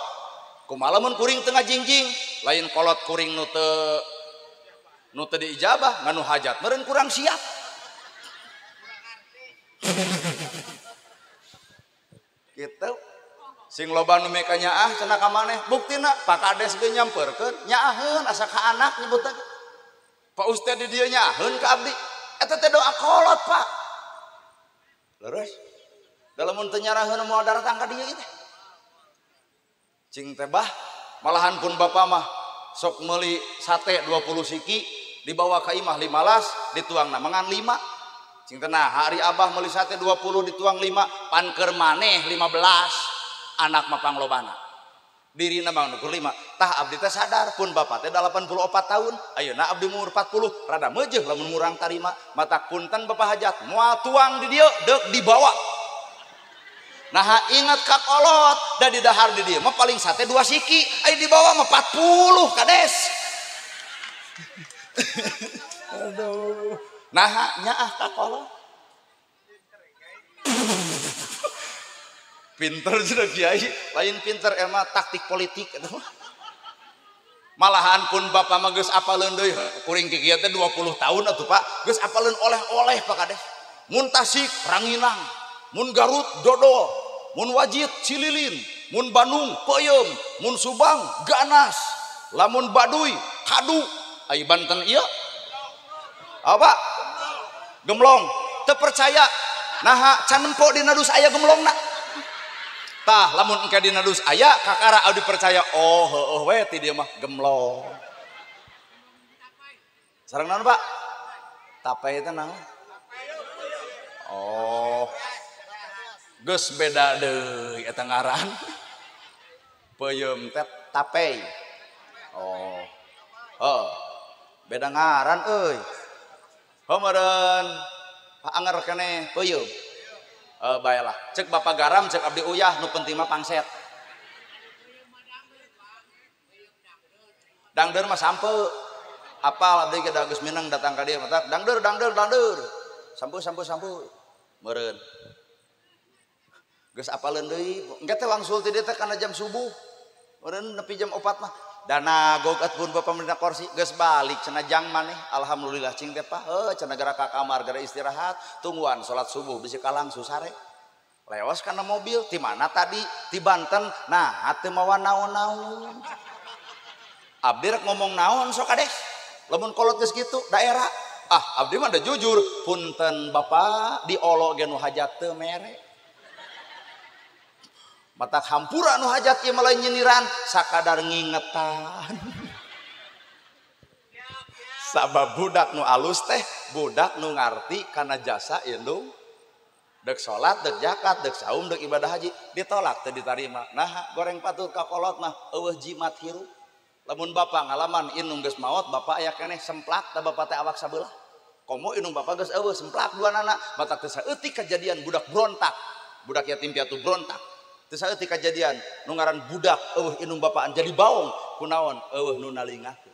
Kumaha lamun kuring teu ngajingjing, lain kolot kuring nu teu diijabah nganu hajat meureun kurang siap. Gitu sing loba nu meka nyaah cenah ka maneh buktina Pak Kades ge nyamperkeun nyaaheun asa ka anak nyebutna Pak Ustad di dieu nyaaheun ka abdi eta teh doa kolot Pak. Leres da lamun teu nyaraheun moal daratang ka dieu teh cing teh bah malahan pun bapak mah sok meuli sate 20 siki dibawa ka imah 15 dituangna mangan 5. Cing tenah hari abah meuli sate 20 dituang 5 panker maneh 15 anak mah panglobana dirina mah nu 5 tah abdi teh sadar pun bapak teh 84 tahun ayeuna abdi umur 40 rada meujeuh lamun murang tarima mata punten bapak hajat moal tuang di dieu deuk dibawa. Nah ingat ka kolot da didahar di dieu mah paling sate 2 siki aya dibawa mah 40 kades. Aduh. Nah nyaah ka kolot. Pinter sudah kiai, lain pinter emang taktik politik eta mah. Malahan pun bapak mah geus apaleun deui kuring kieu teh 20 tahun atuh Pak, geus apaleun oleh-oleh Pak Kades. Mun Tasik ranginang, mun Garut dodol, mun Wajit cililin, mun Bandung peuyeum, mun Subang ganas, lamun Baduy kadu, ai Banten ieu apa? Gemlong, teu percaya. Naha can nempo dina dus aya gemlongna. Tah lamun engke dina dus aya kakara anu dipercaya, oh heueuh we ti dieu mah gemlong. Sareng naon Pak? Tape teh naon? Oh. Geus beda deui eta ngaran. Peuyeum teh tape. Oh. Heuh. Beda ngaran euy. Heuh meureun anger keneh peuyeum. Baiklah, cek bapak garam, cek abdi uyah, nu penting mah pangset. Dangdeur mah sampe. Apal abdi ge geus mineng datang ka dieu mata dangdeur dangdeur dangdeur. Sampe sampe sampe. Meureun. Geus apaleun deui, engke teh wangsul ti dieu teh kana jam subuh. Meureun nepi jam 4 mah. Dana gog pun bapak mendina kursi geus balik cenah jang maneh. Alhamdulillah cing teh Pak, heuh cenah gara ka kamar gara istirahat, tungguan salat subuh bisi kalang susare. Lewas kana mobil ti mana tadi? Ti Banten. Nah, teu mawa naon-naon. Abdi rek ngomong naon sok kades. Lamun kolot geus kitu daerah. Ah, abdi mah da jujur, punten bapak diolo ge nu hajat teu mere. Matak hampura nu hajat ieu mah lain nyindiran, sakadar ngingetan. Sabab budak nu alus teh, budak nu ngarti kana jasa indung. Dek salat, dek zakat, dek saum, dek ibadah haji, ditolak teu ditarima. Nah, goreng patut ka kolot mah eueuh jimat hirup. Lamun bapak ngalaman indung geus maot, bapak aya keneh semplak tah bapak teh awak sabelah. Komo indung bapak geus eueuh semplak dua nana, matak teu saeutik kejadian budak berontak. Budak yatim piatu berontak. Teu saeutik kejadian nu ngaran budak eueuh indung bapaan jadi baong kunaon eueuh nu nalingakeun.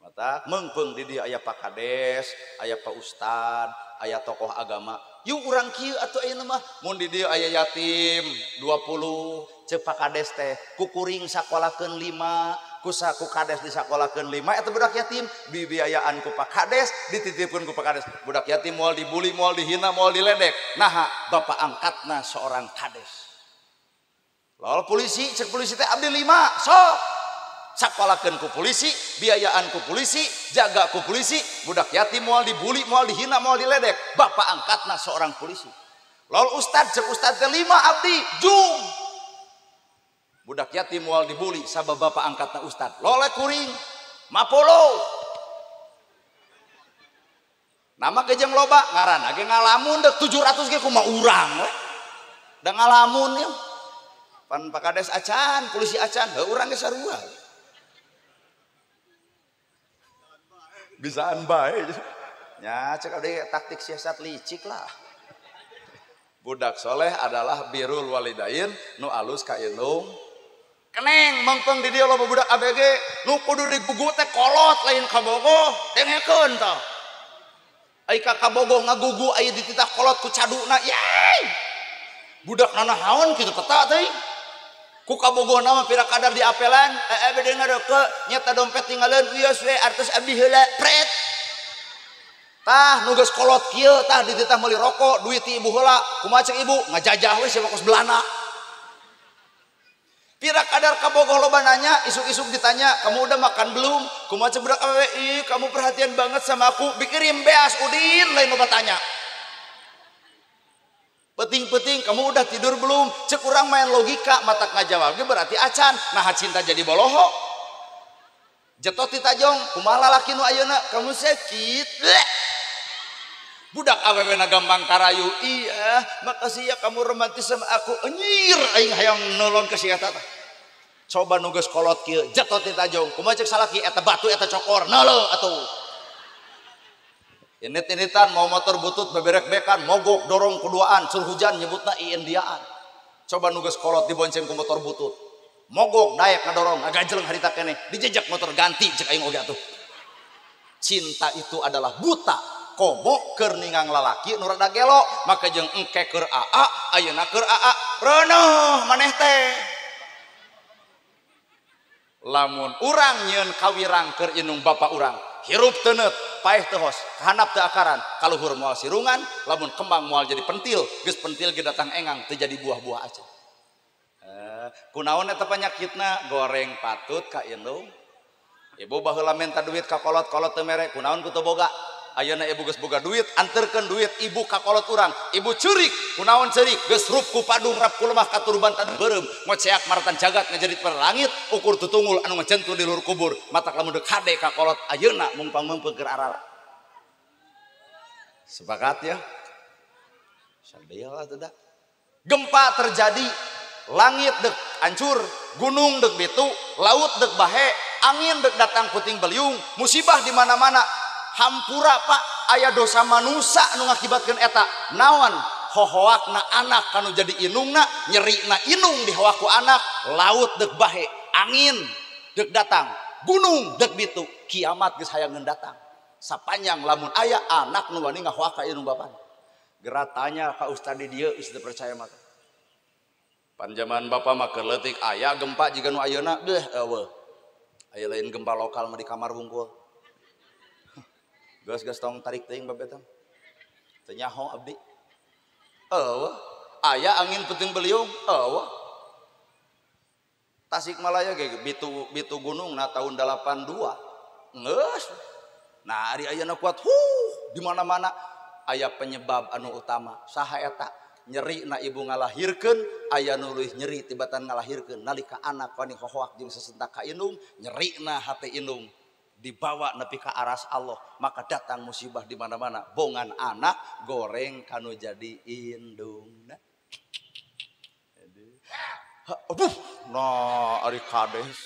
Mata meungpeung di dieu aya Pak Kades, aya Pak Ustad, aya tokoh agama. Yuk urang kieu atuh ayeuna mah mun di dieu aya yatim 20, ceuk Pak Kades teh ku kuring sakolakeun 5, ku kades disakolakeun 5 eta budak yatim dibiayaan ku Pak Kades, dititipkeun ku Pak Kades. Budak yatim moal dibully, moal dihina, moal diledek. Naha bapak angkatna seorang kades. Lalu polisi, cek polisi teh abdi 5, sok sakolakeun ku polisi, biayaan ku polisi, jaga ku polisi, budak yatim moal dibully, moal dihina, moal diledek, bapak angkatna seorang polisi. Lalu ustad, cek ustad teh 5 abdi, jung. Budak yatim moal dibully sabab bapak angkatna ustad. Lole kuring, mapolo. Nama gejeng loba, ngaranna ge ngalamun dek 700 ge kumaha urang we. Da ngalamun ya. Pan Pak Kades acan, polisi acan, heuh urang ge sarua. Bisaan bae. Nya cek abdi taktik siasat licik lah. Budak soleh adalah birrul walidain nu alus ka indung. Keneng mengpeng di dieu loba budak ABG nu kudu digugu teh kolot lain kabogoh, dengekeun tah. Ai ka kabogoh ngagugu aya dititah kolot ku caduna, yey. Budak nanahaon kitu teta teh. Ku kabogohna mah pira kadar diapelan, bade ngareke nyata dompet tinggaleun wios we artos abdi heula pret. Tah nu geus kolot kieu tah dititah meuli rokok duit ti ibu heula, kumaha ceuk ibu ngajajah we sia kos belana. Pira kadar kabogoh loba nanya, isuk-isuk ditanya, kamu udah makan belum? Kumaha ceuk budak awewe, ih kamu perhatian banget sama aku, dikirim beas udin lain loba tanya. Peting-peting, kamu udah tidur belum? Cek urang main logika, matak ngajawabnya berarti acan. Nah cinta jadi boloho. Jetot ditajong, kumaha lalaki nu ayeuna, kamu sakit. Bleh. Budak awewe na gampang karayu. Iya, makasih ya kamu romantis sama aku. Anjir, aing hayang nolong ke si eta tah. Coba nu geus kolot kieu, jetot ditajong. Kumaha cek salaki eta batu eta cokor, neuleuh atuh. Init-initan mau motor butut beberek-bekan mogok dorong keduaan sur hujan nyebutna iindiaan. Coba nugas kolot dibonceng ku motor butut. Mogok daek ngadorong ngaganjeleng harita keneh dijejak motor ganti cek aing oge atuh. Cinta itu adalah buta. Komo keur ningang lalaki nu rada gelo, maka jeung engke keur aa, ayeuna keur aa, reuneuh maneh teh. Lamun urang nyieun kawirang keur indung bapa urang, hirup teu neut, paeh teu hos, kahandap teu akaran, kaluhur moal sirungan, lamun kembang moal jadi pentil, geus pentil ge datang engang teu jadi buah-buah acan. Kunaon eta panyakitna? Goreng patut ka indung. Ibu baheula menta duit ka kolot-kolot teu mere, kunaon ku teu boga. Ayeuna ibu geus boga duit, anterkeun duit ibu ka kolot urang. Ibu ceurik, kunaon ceurik? Geus rup ku padung rap ku lemah katurban tan beureum, ngoceak maratan jagat ngajerit pada langit, ukur tutungul anu ngajentu di luhur kubur, matak lamun deuk hade ka kolot ayeuna mung pangmeungpeung keur aral. Sepakat ya? Sadaya lah teu da. Gempa terjadi, langit dek hancur, gunung dek bitu, laut dek bahe, angin dek datang puting beliung, musibah di mana-mana. Hampura Pak, aya dosa manusa nu ngakibatkeun eta. Naon? Hohoakna anak kanu jadi inungna, nyerina inung dihoak ku anak, laut dek bahe, angin dek datang, gunung dek bitu, kiamat geus hayangeun datang. Sapanjang lamun aya anak nu wani ngahoak ka inung bapana. Geura tanya ka ustad di dieu geus teu percaya mah. Panjaman bapak mah keur leutik aya gempa jiga nu ayeuna deuh eueuh. Aya lain gempa lokal mah di kamar wungkul. Geus-geus tong tarik teuing babe teh. Teu nyaho abdi. Eueuh, aya angin puting beliung, eueuh. Tasikmalaya ge bitu bitu gunungna tahun 82. Geus. Nah, ari ayeuna kuat huh di mana-mana aya penyebab anu utama. Saha eta? Nyeri na ibu ngalahirkeun, aya nu leuwih nyeri tibatan ngalahirkeun nalika anak wani hohoak jeung sesentak ka indung, nyerina hate indung dibawa nepi ka aras Allah, maka datang musibah di mana-mana. Bongan anak goreng kanu jadi indungna. Aduh, nah ari kades.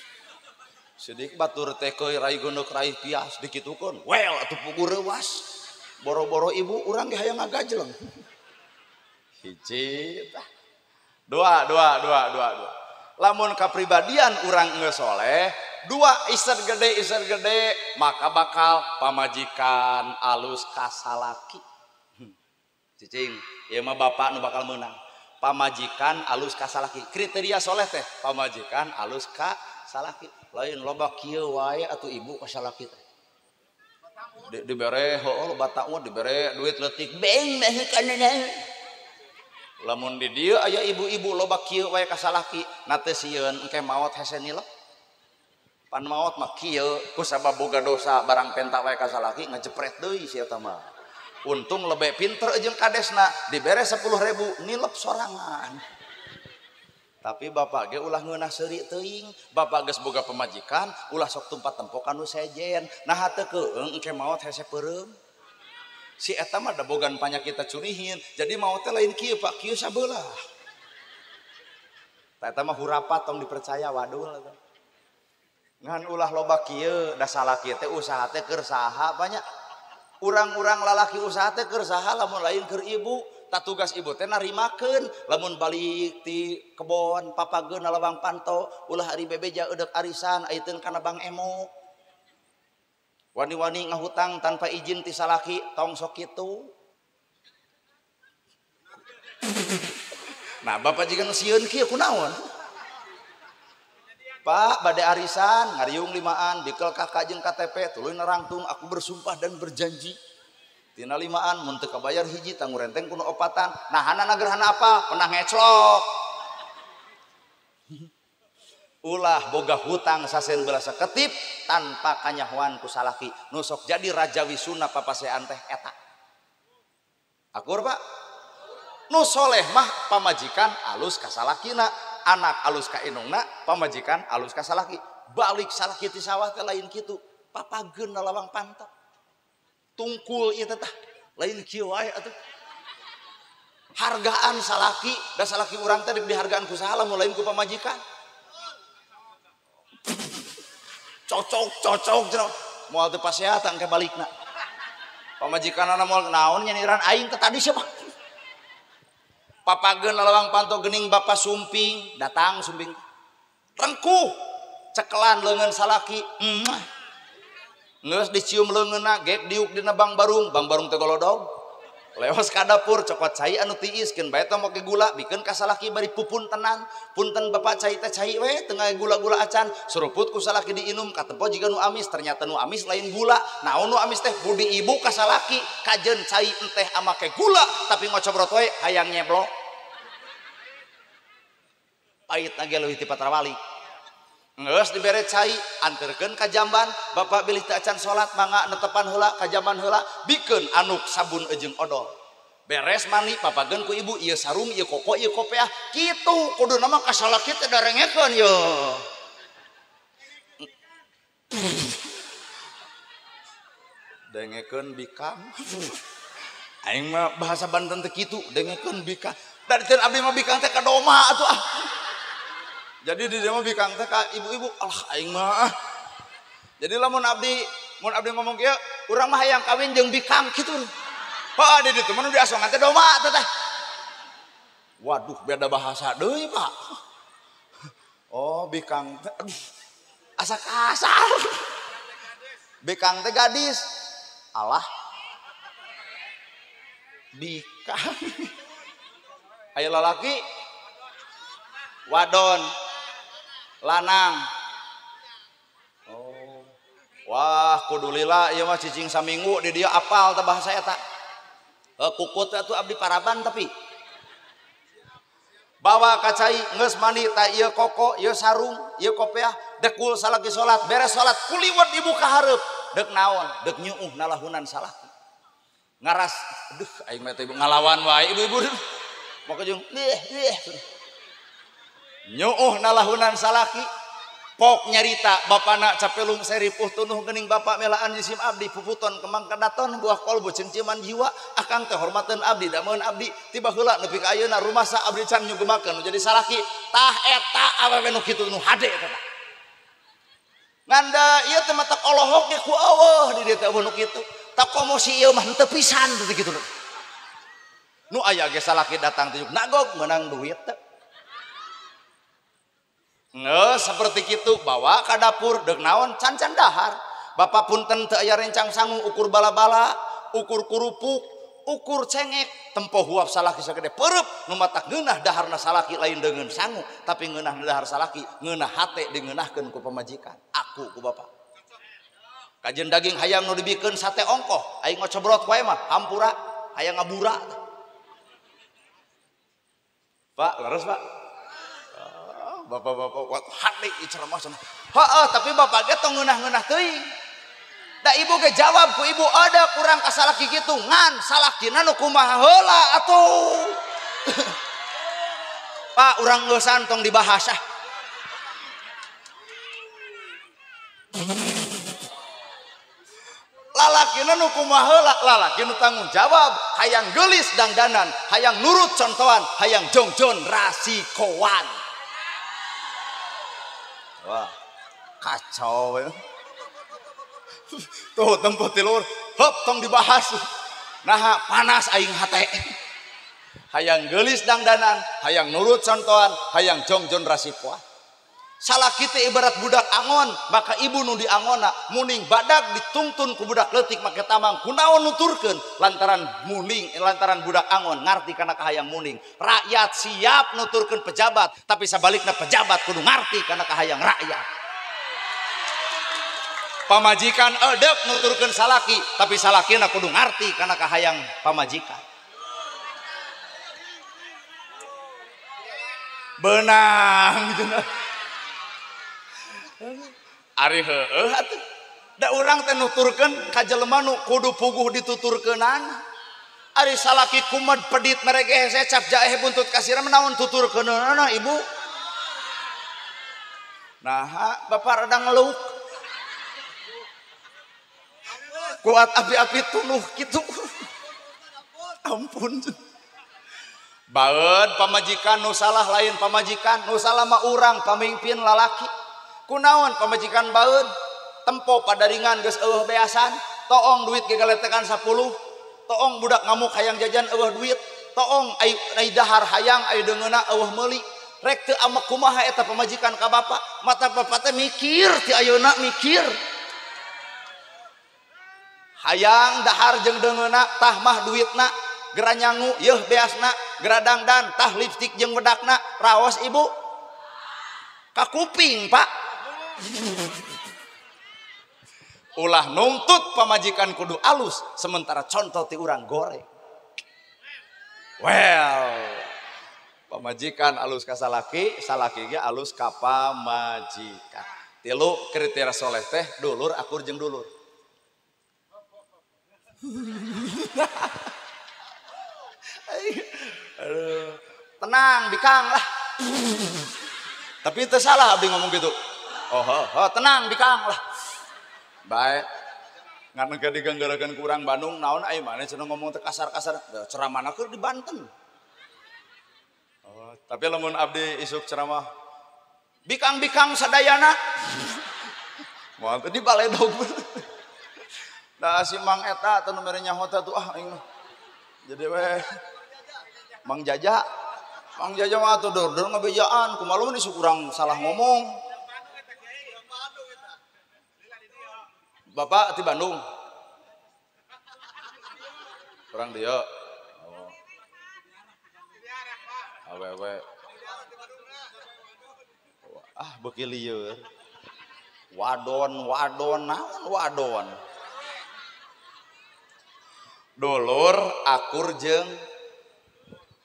Sidik batur teh keuy rai gondok rai pias dikitukeun. Well atuh pugu reuwas. Boro-boro ibu urang ge hayang ngagajleng. Hiji tah. Dua. Lamun kapribadian urang geus soleh, dua iser gede maka bakal pamajikan alus kasalaki. Cicing, ieu mah bapak nu bakal meunang. Pamajikan alus kasalaki. Kriteria soleh teh pamajikan alus kasalaki. Lain loba kieu wae atuh ibu kasalaki teh. Dibere heuh loba takwah dibere duit leutik beng meh kana. Lamun di dieu aya ibu-ibu loba kieu wae kasalaki, na teu sieun engke maot hese nilep. Pan maot mah kieu ku sabab boga dosa barang penta wae kasalaki ngejepret deui si eta mah. Untung lebih pinter jeung kadesna dibere 10.000 nilep sorangan. Tapi bapak ge ulah ngeunah seuri teuing, bapak geus boga pamajikan ulah sok tumpat tempokan nu sejen. Nah teu keung engke maot hese peureum. Si eta mah da bogan panyakit curihin, jadi maot teh lain kieu Pak, kieu sabelah. Tah eta mah hurapat tong dipercaya wadul eta. Ngan ulah loba kieu da salaki teh usaha teh keur saha banyak. Urang-urang lalaki usaha teh keur saha lamun lain keur ibu. Tak tugas ibu teh narimakeun lamun balik ti kebon papageun lawang panto ulah ari bebeja eudeuk arisan aiteun kana Bang Emo. Wani-wani ngahutang tanpa izin ti salaki tong sok kitu. Nah bapak jiga nu sieun kieu kunaon? Pak bade arisan ngariung limaan bikel kakak jeung KTP tuluy nerangtung aku bersumpah dan berjanji. Tina limaan mun teu kabayar hiji tanggung renteng kuno opatan. Nah hana gerhana apa? Pernah ngeclok. Ulah boga hutang sasen belas ketip tanpa kanyahoan ku salaki. Nu sok jadi raja wisuna papasean teh eta. Akur Pak? Nu soleh mah pamajikan alus ka salakina, anak alus ka indungna, pamajikan alus ka salaki. Balik salaki ti sawah teh lain kitu, papageun lawang panto. Tungkul ieu teh lain kieu wae atuh. Hargaan salaki, da salaki urang teh dihargaan ku saha lamun lain ku pamajikan. Cocok cenah. Moal teu paseatan ke balikna. Pamajikanana moal naon nyaniran aing teh tadi siapa? Papageun lawang panto geuning bapa sumping, datang sumping. Rengkuh cekelan leungeun salaki. Geus dicium leungeunna gek diuk dina bang barung, bang barung teh golodog. Lewas ka dapur cokot cai anu tiis keun bae teh make gula bikeun ka salaki bari pupuntenan. Punten bapak cai teh cai we teu gula-gula acan. Suruput ku salaki diinum katempo jiga nu amis, ternyata nu amis lain gula. Naon nu amis teh budi ibu ka salaki kajeun cai enteh amake gula tapi ngocobrot we hayang nyeblok. Pahit ge leuwih ti patrawali. Geus dibere cai anterkeun ka jamban, bapak bilih teu acan salat mangga netepan heula ka jamban heula, bikeun anuk sabun jeung odol. Beres mandi papageun ku ibu ieu sarung ieu koko ieu kopeah kitu kuduna mah ka salaki teh darengekeun ye. Dengekeun bikang. Aing mah bahasa Banten teh kitu, dengekeun bikang. Da teu abdi mah bikang teh ka doma atuh ah. Jadi di demo bikang teh ka ibu-ibu, alah aing mah. Jadi lamun abdi, mun abdi ngomong kieu, urang mah hayang kawin jeung bikang kitu. Heeh, di ditu mah nu diasongan teh doma teh teh. Waduh, beda bahasa deui, Pak. Oh, bikang teh aduh. Asa kasar. Bikang teh gadis. Alah. Bikang. Aya lalaki wadon. Lanang. Oh. Wah, kudu lila ieu mah cicing saminggu di dieu apal teh bahasa eta. Kukut atuh abdi paraban tapi. Bawa ka cai geus mandi tah ieu koko, ieu sarung, ieu kopeah, dekul salaki salat, beres salat kuliwet ibu ka hareup. Deuk naon? Deuk nyuuh nalahunan salaki. Ngaras, aduh aing mah teh ibu ngalawan wae ibu-ibu. Moke jeung deh deh. Nyuuh nalahunan salaki pok nyarita bapana capelung seripuh tunuh geuning bapak melaan jisim abdi puputon kembang kadaton buah kolbu cengciman jiwa akang teh hormateun abdi dameun abdi tiba heula nepi ka ayeuna rumasa abdi can nyugemakeun nu jadi salaki tah eta awewe nu kitu nu hade eta tah nganda ieu teh matak olohok ge ku eueuh di dieu teh eueuh nu kitu tak komo si ieu mah henteu pisan teh kitu nu aya ge salaki datang teh nagog meunang duit teh. Nge, seperti gitu bawa ke dapur dek naon can-can dahar. Bapak punten teu aya rencang sangu ukur bala-bala, ukur kurupuk, ukur cengek, tempo huap salaki sagede pereup nu matak ngeunah daharna salaki lain deungeun sangu, tapi ngeunah dahar salaki, ngeunah hate dingeunahkeun ku pamajikan. Aku ku bapak. Kajeun daging hayam nu dibikeun sate ongkoh, aing ngocobrot wae mah hampura, hayang ngabura. Pak, leres Pak. Bapak-bapak wat hade ceramah cenah. Heeh, tapi bapak ge tong ngeunah-ngeunah teuing. Da ibu ge jawab ku ibu ada kurang ka salaki kitu ngan salakina nu kumaha heula atuh. Pak, urang geusan tong dibahas ah. Lalakina nu kumaha heula, lalaki nu tanggung jawab, hayang geulis dangdanan, hayang nurut contohan, hayang jongjon rasikoan. Wah, kacau ya. Tuh tempo tilur, hop tong dibahas. Nah, panas aing hate. Hayang geulis dangdanan, hayang nurut contohan, hayang jongjon rasipoan. Salaki teh ibarat budak angon, maka ibu nu diangona muning badak ditungtun ku budak leutik make tamang kunaon nuturkeun lantaran muning lantaran budak angon ngarti kana kahayang muning. Rakyat siap nuturkeun pejabat, tapi sabalikna pejabat kudu ngarti kana kahayang rakyat. Pamajikan edep nuturkeun salaki, tapi salakina kudu ngarti kana kahayang pamajikan. Benang cenah. Ari heueuh atuh. Da urang teh nuturkeun ka jelema nu kudu puguh dituturkeunana. Ari salaki kumed pedit merege hese cap jaeh buntut kasira naon tuturkeunana ibu. Naha bapak rada ngeluk. Kuat api-api tunuh kitu. Ampun. Baeud pamajikan nu salah lain pamajikan, nu salah mah urang pamimpin lalaki. Kunaon pamajikan baeud tempo padaringan geus eueuh beasan, toong duit gegaletekan 10, toong budak ngamuk hayang jajan eueuh duit, toong ai dahar hayang ai deungeuna eueuh meuli. Rek teu amek kumaha eta pamajikan ka bapak, mata bapak teh mikir ti ayeuna mikir. Hayang dahar jeung deungeunna tah mah duitna, geranyangu yeuh beasna, geradangdan tah lipstik jeung wedakna, raos ibu. Ka kuping, Pak. Ulah nuntut pamajikan kudu alus sementara contoh ti urang goreng. Well, pamajikan alus ka salaki, salaki ge alus ka pamajikan. Tilu kriteria soleh teh dulur akur jeung dulur. Aduh, tenang bikang lah. Tapi itu salah abdi ngomong gitu. Oh, oh, tenang bikang lah. Baik. Ngan engke diganggarakeun ku urang Bandung naon ai maneh cenah ngomong teh kasar-kasar. Ceramahna keur di Banten. Oh, tapi lamun abdi isuk ceramah bikang-bikang sadayana. Moal teh di baledog. Da si Mang eta teh nu mere nyaho teh tuh ah aing mah. Jadi we Mang Jaja. Mang Jaja mah atuh dor-dor ngabejaan, kumaha lamun isuk urang salah ngomong. Bapak di Bandung. Orang dia. Oh. Awewe. Ah beuki lieur. Wadon, wadon, naon wadon. Dulur akur jeung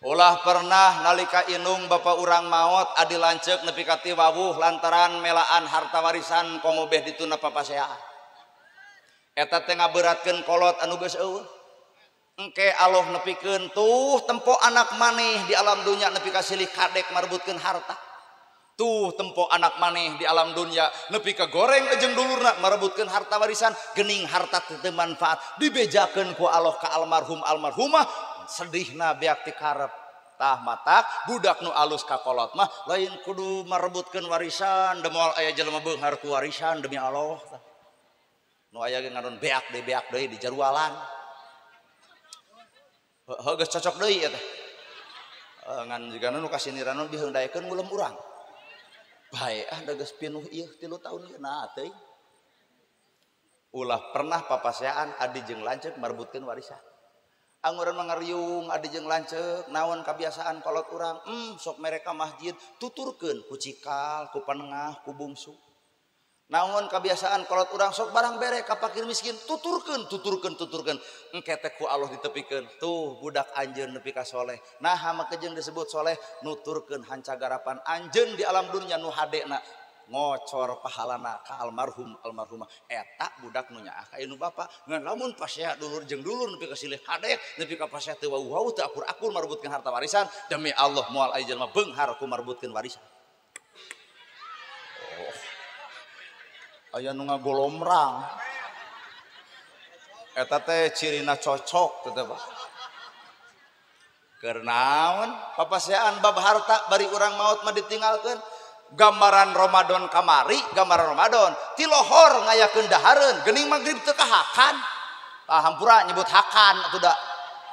ulah pernah nalika inung bapak urang maot adi lanceuk nepi ka ti wawuh lantaran melaan harta warisan komo beh dituna papaseaan. Eta teh ngaberatkeun kolot anu geus eueuh. Engke Allah nepikeun tuh tempo anak maneh di alam dunya nepi ka silih kadek marebutkeun harta. Tuh tempo anak maneh di alam dunya nepi ka goreng jeung dulurna marebutkeun harta warisan, geuning harta teu manfaat dibejakeun ku Allah ka almarhum almarhumah sedihna beak ti karep. Tah matak budak nu alus ka kolot mah lain kudu marebutkeun warisan, demoal aya jelema beunghar ku warisan demi Allah. Nu aya ge ngadon beak deui di jarualan. Heuh geus cocok deui eta. Ngan jigana nu kasiniran nu biheung daekeun ngulem urang. Bae ah da geus pinuh ieu 3 tahun ieu nah teuing. Ulah pernah papaseaan adi jeung lanceuk marebutkeun warisan. Anguran mangariung adi jeung lanceuk naon kabiasaan kolot urang, sok mereka masjid tuturkeun ku cikal, ku panengah, ku bungsu. Naon kebiasaan kolot urang sok barang bere ka fakir miskin tuturkeun tuturkeun tuturkeun engke teh ku Allah ditepikeun tuh budak anjeun nepi ka soleh. Nah make jeung disebut soleh nuturkeun hancagarapan anjeun di alam dunya nu hadena ngocor pahalana ka almarhum almarhumah eta budak nu nyaah ka nu bapa ngan lamun pasea dulur jeung dulur nepi ka silih kadek nepi ka pasea teu wau-wau teu akur-akur marebutkeun harta warisan demi Allah moal aya jelema beunghar ku marebutkeun warisan. Aya nu ngagolomrang eta teh cirina cocok teh Pak. Keur naon papaseaan bab harta bari urang maot mah ditinggalkeun. Gambaran Ramadan kamari, gambaran Ramadan ti lohor ngayakeun dahareun geuning magrib teu kahakan. Tah hampura nyebut hakan atuh da.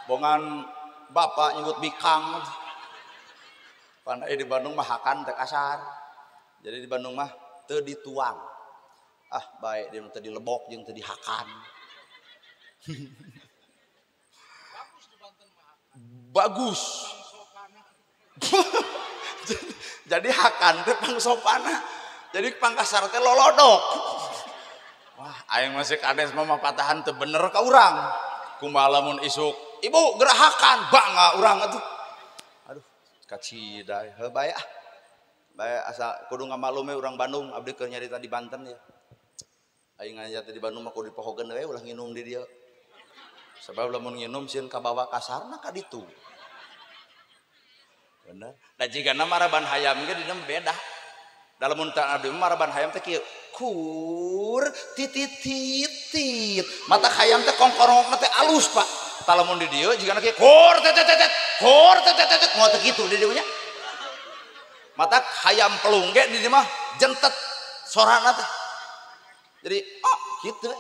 Bongan bapak nyebut bikang. Pan di Bandung mah hakan teh kasar. Jadi di Bandung mah teu dituang. Ah baik dia tadi lebok jeung tadi hakan. Bagus. Jadi hakan teh pangsopana. Jadi pangkasar teh lolodok. Wah, aing masih kades mah patahan teu bener ka urang. Kumaha lamun isuk, ibu gerahakan bangga urang atuh. Aduh, kacida heuh bae ah. Bae asa kudu ngamalume urang Bandung, abdi keur nyarita di Banten ya. Aing ngajat di Bandung mah kudu dipohokeun we ulah nginum di dieu. Sebab lamun nginum sieun kabawa kasarna ka ditu. Bener. Da jigana maraban hayam ge dina beda. Da lamun teu abdi maraban hayam teh kieu. Kur titit titit. Mata hayam teh kongkorongna teh alus, Pak. Tah lamun di dieu jigana kieu kur tetetet kur tetetet moal teh kitu di dieu nya. Mata hayam pelung ge di dieu mah jentet sorana teh. Jadi oh gitu.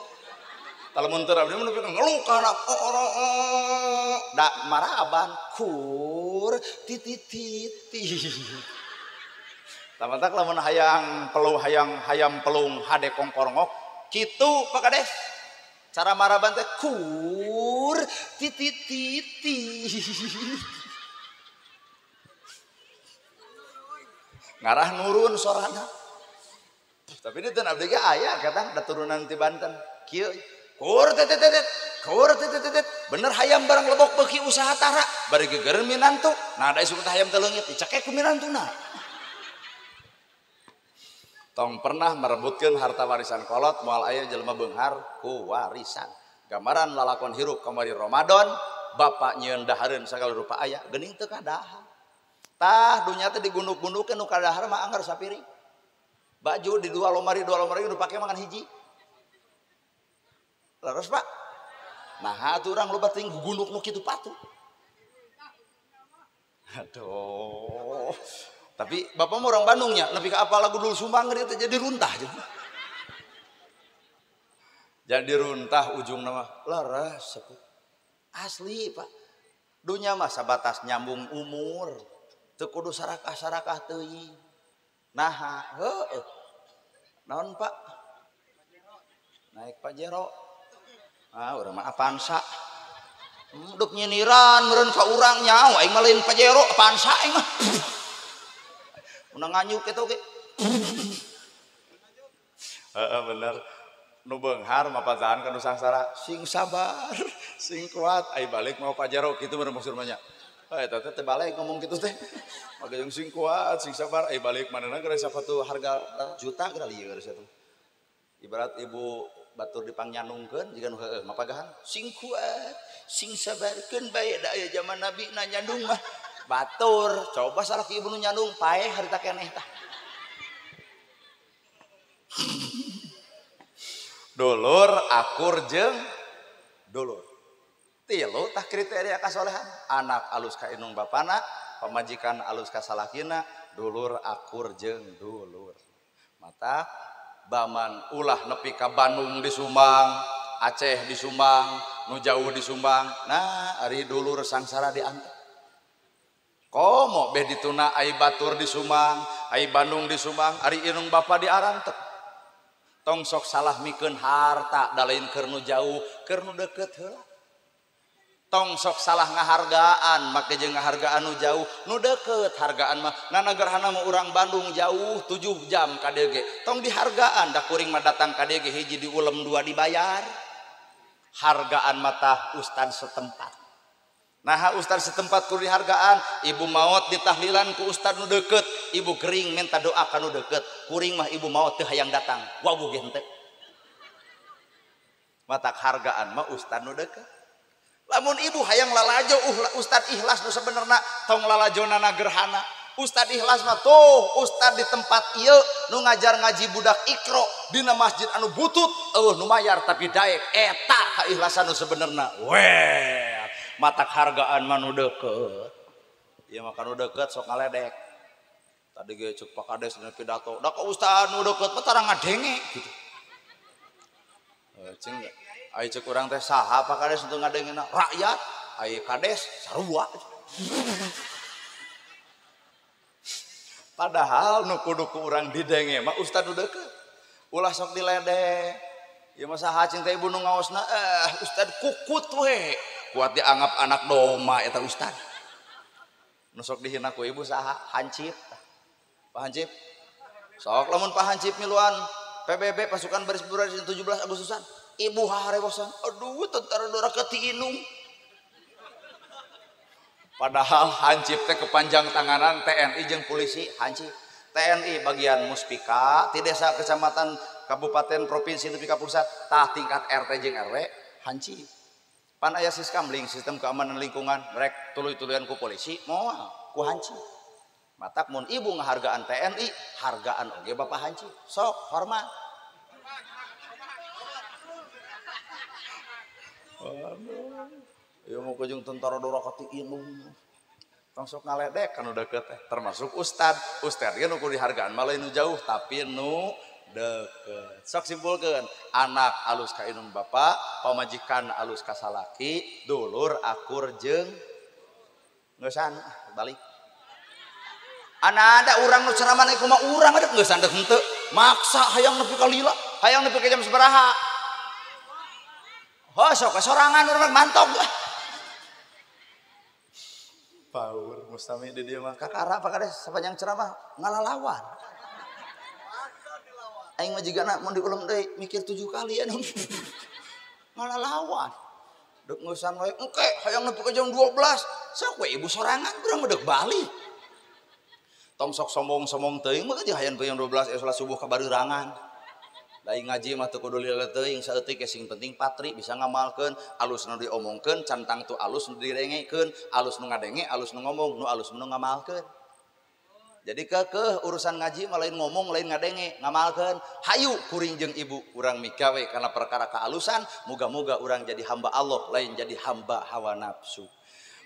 Kalau mun teu abdi mah nepi ka ngeluh kana oh da maraban kur titit titit. Tamatak lamun hayang pelung hayang hayam pelung hade kongkorongok kitu Pak Kades. Cara maraban teh kur titit titit. Ngarah nurun sorana. Tapi di teu abdi ge aya kata da turunan ti Banten. Kieu kur titit titit kur titit titit. Bener hayam barang lebok beuki usaha tara bari geger minantu. Nah da isuk teh hayam teh leungit dicekek ku minantuna. Tong pernah merebutkeun harta warisan kolot moal aya jelema beunghar ku warisan. Gambaran lalakon hirup kamari Ramadan, bapak nyieun dahareun sagala rupa aya geuning teu kadahar. Tah dunya teh digunduk-gundukeun nu kadahar mah anggar sapiring. Baju di dua lomari nu pake makan hiji. Leres Pak? Nah atuh urang loba teuing gugunduk nu kitu patuh. Aduh. Tapi bapak mau orang Bandungnya, lebih ke apa lagu dulu Sumbang dia jadi runtah. Jadi runtah ujung nama leres asli Pak. Dunya mah sabatas nyambung umur, teu kudu sarakah-sarakah teuing. Naha, heueuh. Naon Pak? Naik Pajero. Ah, urang mah Avanza. Duk nyiniran meureun ka urang nyaho aing mah lain Pajero, Avanza aing mah. Unang nganyuk eta oge. Heeh bener. Nu beunghar mapazaan ka nu sangsara, sing sabar, sing kuat, ai balik mau Pajero kitu meureun maksudna nya. Eta teh teu balik ngomong kitu teh. Maka jeung sing kuat, sing sabar, ai balik manehna geura sapatu harga juta geura lieur atuh. Ibarat ibu batur dipangnyandungkeun jiga nu heueuh mapagahan, sing kuat, sing sabarkeun bae da aya zaman nabi na nyandung mah. Batur, coba salah ki ibu nu nyandung paeh harita keneh tah. Dulur akur jeung dulur. Tilu tah kriteria kasolehan, anak alus ka indung bapana, pamajikan alus ka salakina, dulur akur jeung dulur. Mata baman ulah nepi ka Bandung di Sumbang, Aceh di Sumbang, nu jauh di Sumbang. Nah, ari dulur sangsara diantep. Komo beh dituna ai batur di Sumbang, ai Bandung di Sumbang, ari indung bapa di arantep. Tong sok salah mikeun harta da lain keur nu jauh, keur nu deukeut heula. Tong sok salah ngahargaan, make jeung ngahargaan nu jauh, nu deukeut hargaan mah. Nana gerhana mah urang Bandung jauh 7 jam ka dieu ge. Tong dihargaan da kuring mah datang ka dieu ge hiji diulem dua dibayar. Hargaan mah tah ustad setempat. Nah ustad setempat kudu dihargaan, ibu maot ditahlilan ku ustad nu deukeut, ibu gering minta doa ka nu deukeut, kuring mah ibu maot teu hayang datang, wawuh ge henteu. Matak hargaan mah ustad nu deukeut. Lamun ibu hayang lalajo ustad ikhlas nu sabenerna tong lalajonana gerhana. Ustad ikhlas mah tuh ustad di tempat ieu nu ngajar ngaji budak ikro dina masjid anu butut eueuh nu mayar tapi daek eta kaikhlasan nu sabenerna. Weh, matak hargaan mah nu deukeut. Ieu mah nu deukeut sok ngaledek. Tadi ge ceuk Pak Kades dina pidato, da ka ustad nu deukeut mah tara ngadenge gitu. Cing ai ceuk urang teh saha Pak Kades untuk ngadengena rakyat, ai kades sarua. Padahal nu kudu ku urang didenge mah ustad nu deukeut. Ulah sok diledek. Ieu mah saha cing teh ibu nu ngaosna ustad kukut we. Kuat dianggap anak doma eta ustad. Nu sok dihina ku ibu saha? Hancip. Pak Hancip. Sok lamun Pak Hancip miluan PBB pasukan baris berbaris 17 Agustusan. Ibu harewosan. Aduh tentara dora keti inung. Padahal hancip teh kepanjang tanganan TNI jeung polisi hancip. TNI bagian muspika ti desa kecamatan kabupaten provinsi nepi ka pusat tah tingkat RT jeung RW hancip. Pan aya siskamling sistem keamanan lingkungan rek tuluy-tuluyan ku polisi moal ku hancip. Matak mun ibu ngahargaan TNI hargaan oge bapak hancip. Sok hormat. Aduh. Ieu mah jeung tentara dora kati inung. Tong sok ngaledek kan udah deukeut teh. Termasuk ustad. Ustad ge nu kudu dihargaan mah lain nu jauh tapi nu deukeut. Sok simpulkeun, anak alus ka indung bapa, pamajikan alus ka salaki, dulur akur jeung ngeusan balik. Ana ada urang nu ceramah kumaha urang ada ngeusan deuk henteu. Maksa hayang nepi ka lila, hayang nepi ka jam sabaraha. Ho sok sorangan urang mantok. Power mustami di dieu mah kakara Pak Kades sepanjang ceramah ngalalawan. Aing mah jigana mun diulem deui mikir 7 kali anu. Ngalalawan. Dek ngeusan wae engke hayang nepi ka jam 12. Sok we ibu sorangan urang mah deuk balik. Tong sok sombong-sombong teuing mah jeung hayang jam 12 salat subuh ka bareurangan. Lain ngaji mah teu kudu lila teuing saeutik sing penting patri bisa ngamalkeun, alus nu diomongkeun, cantang tu alus nu direngekeun, alus nu ngadenge, alus nu ngomong, nu alus nu ngamalkeun. Jadi kekeh urusan ngaji mah lain ngomong, lain ngadenge, ngamalkeun. Hayu kuring jeung ibu urang mikawe kana perkara kaalusan, muga-muga urang jadi hamba Allah, lain jadi hamba hawa nafsu.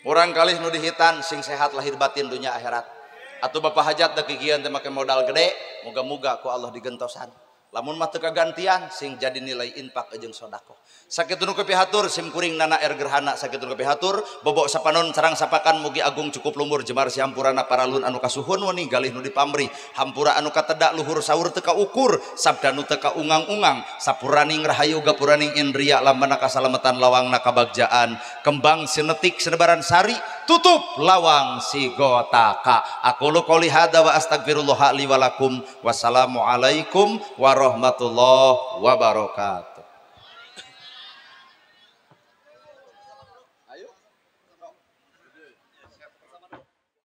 Urang kalih nu dihitan sing sehat lahir batin dunya akhirat. Atuh bapak hajat deuk kikieuan teh make modal gede, muga-muga ku Allah digentosan. Lamun mah teu kagantian sing jadi nilai infak jeung sedekah. Sakitu nu kapihatur sim kuring nana er gerhana sakitu nu kapihatur bobok sapanon sarang sapakan mugi agung cukup lumur jemar siampurana paralun anu kasuhun wening galih nu dipamrih hampura anu katedak luhur saur teu kaukur sabda nu teu kaungang-ungang sapuraning rahayu gapuraning indria lambana kasalametan lawangna kabagjaan kembang sinetik senebaran sari tutup lawang sigotaka. Aku lu qouli hadza wa astagfirullah li wa lakum. Wassalamualaikum warahmatullahi wabarakatuh.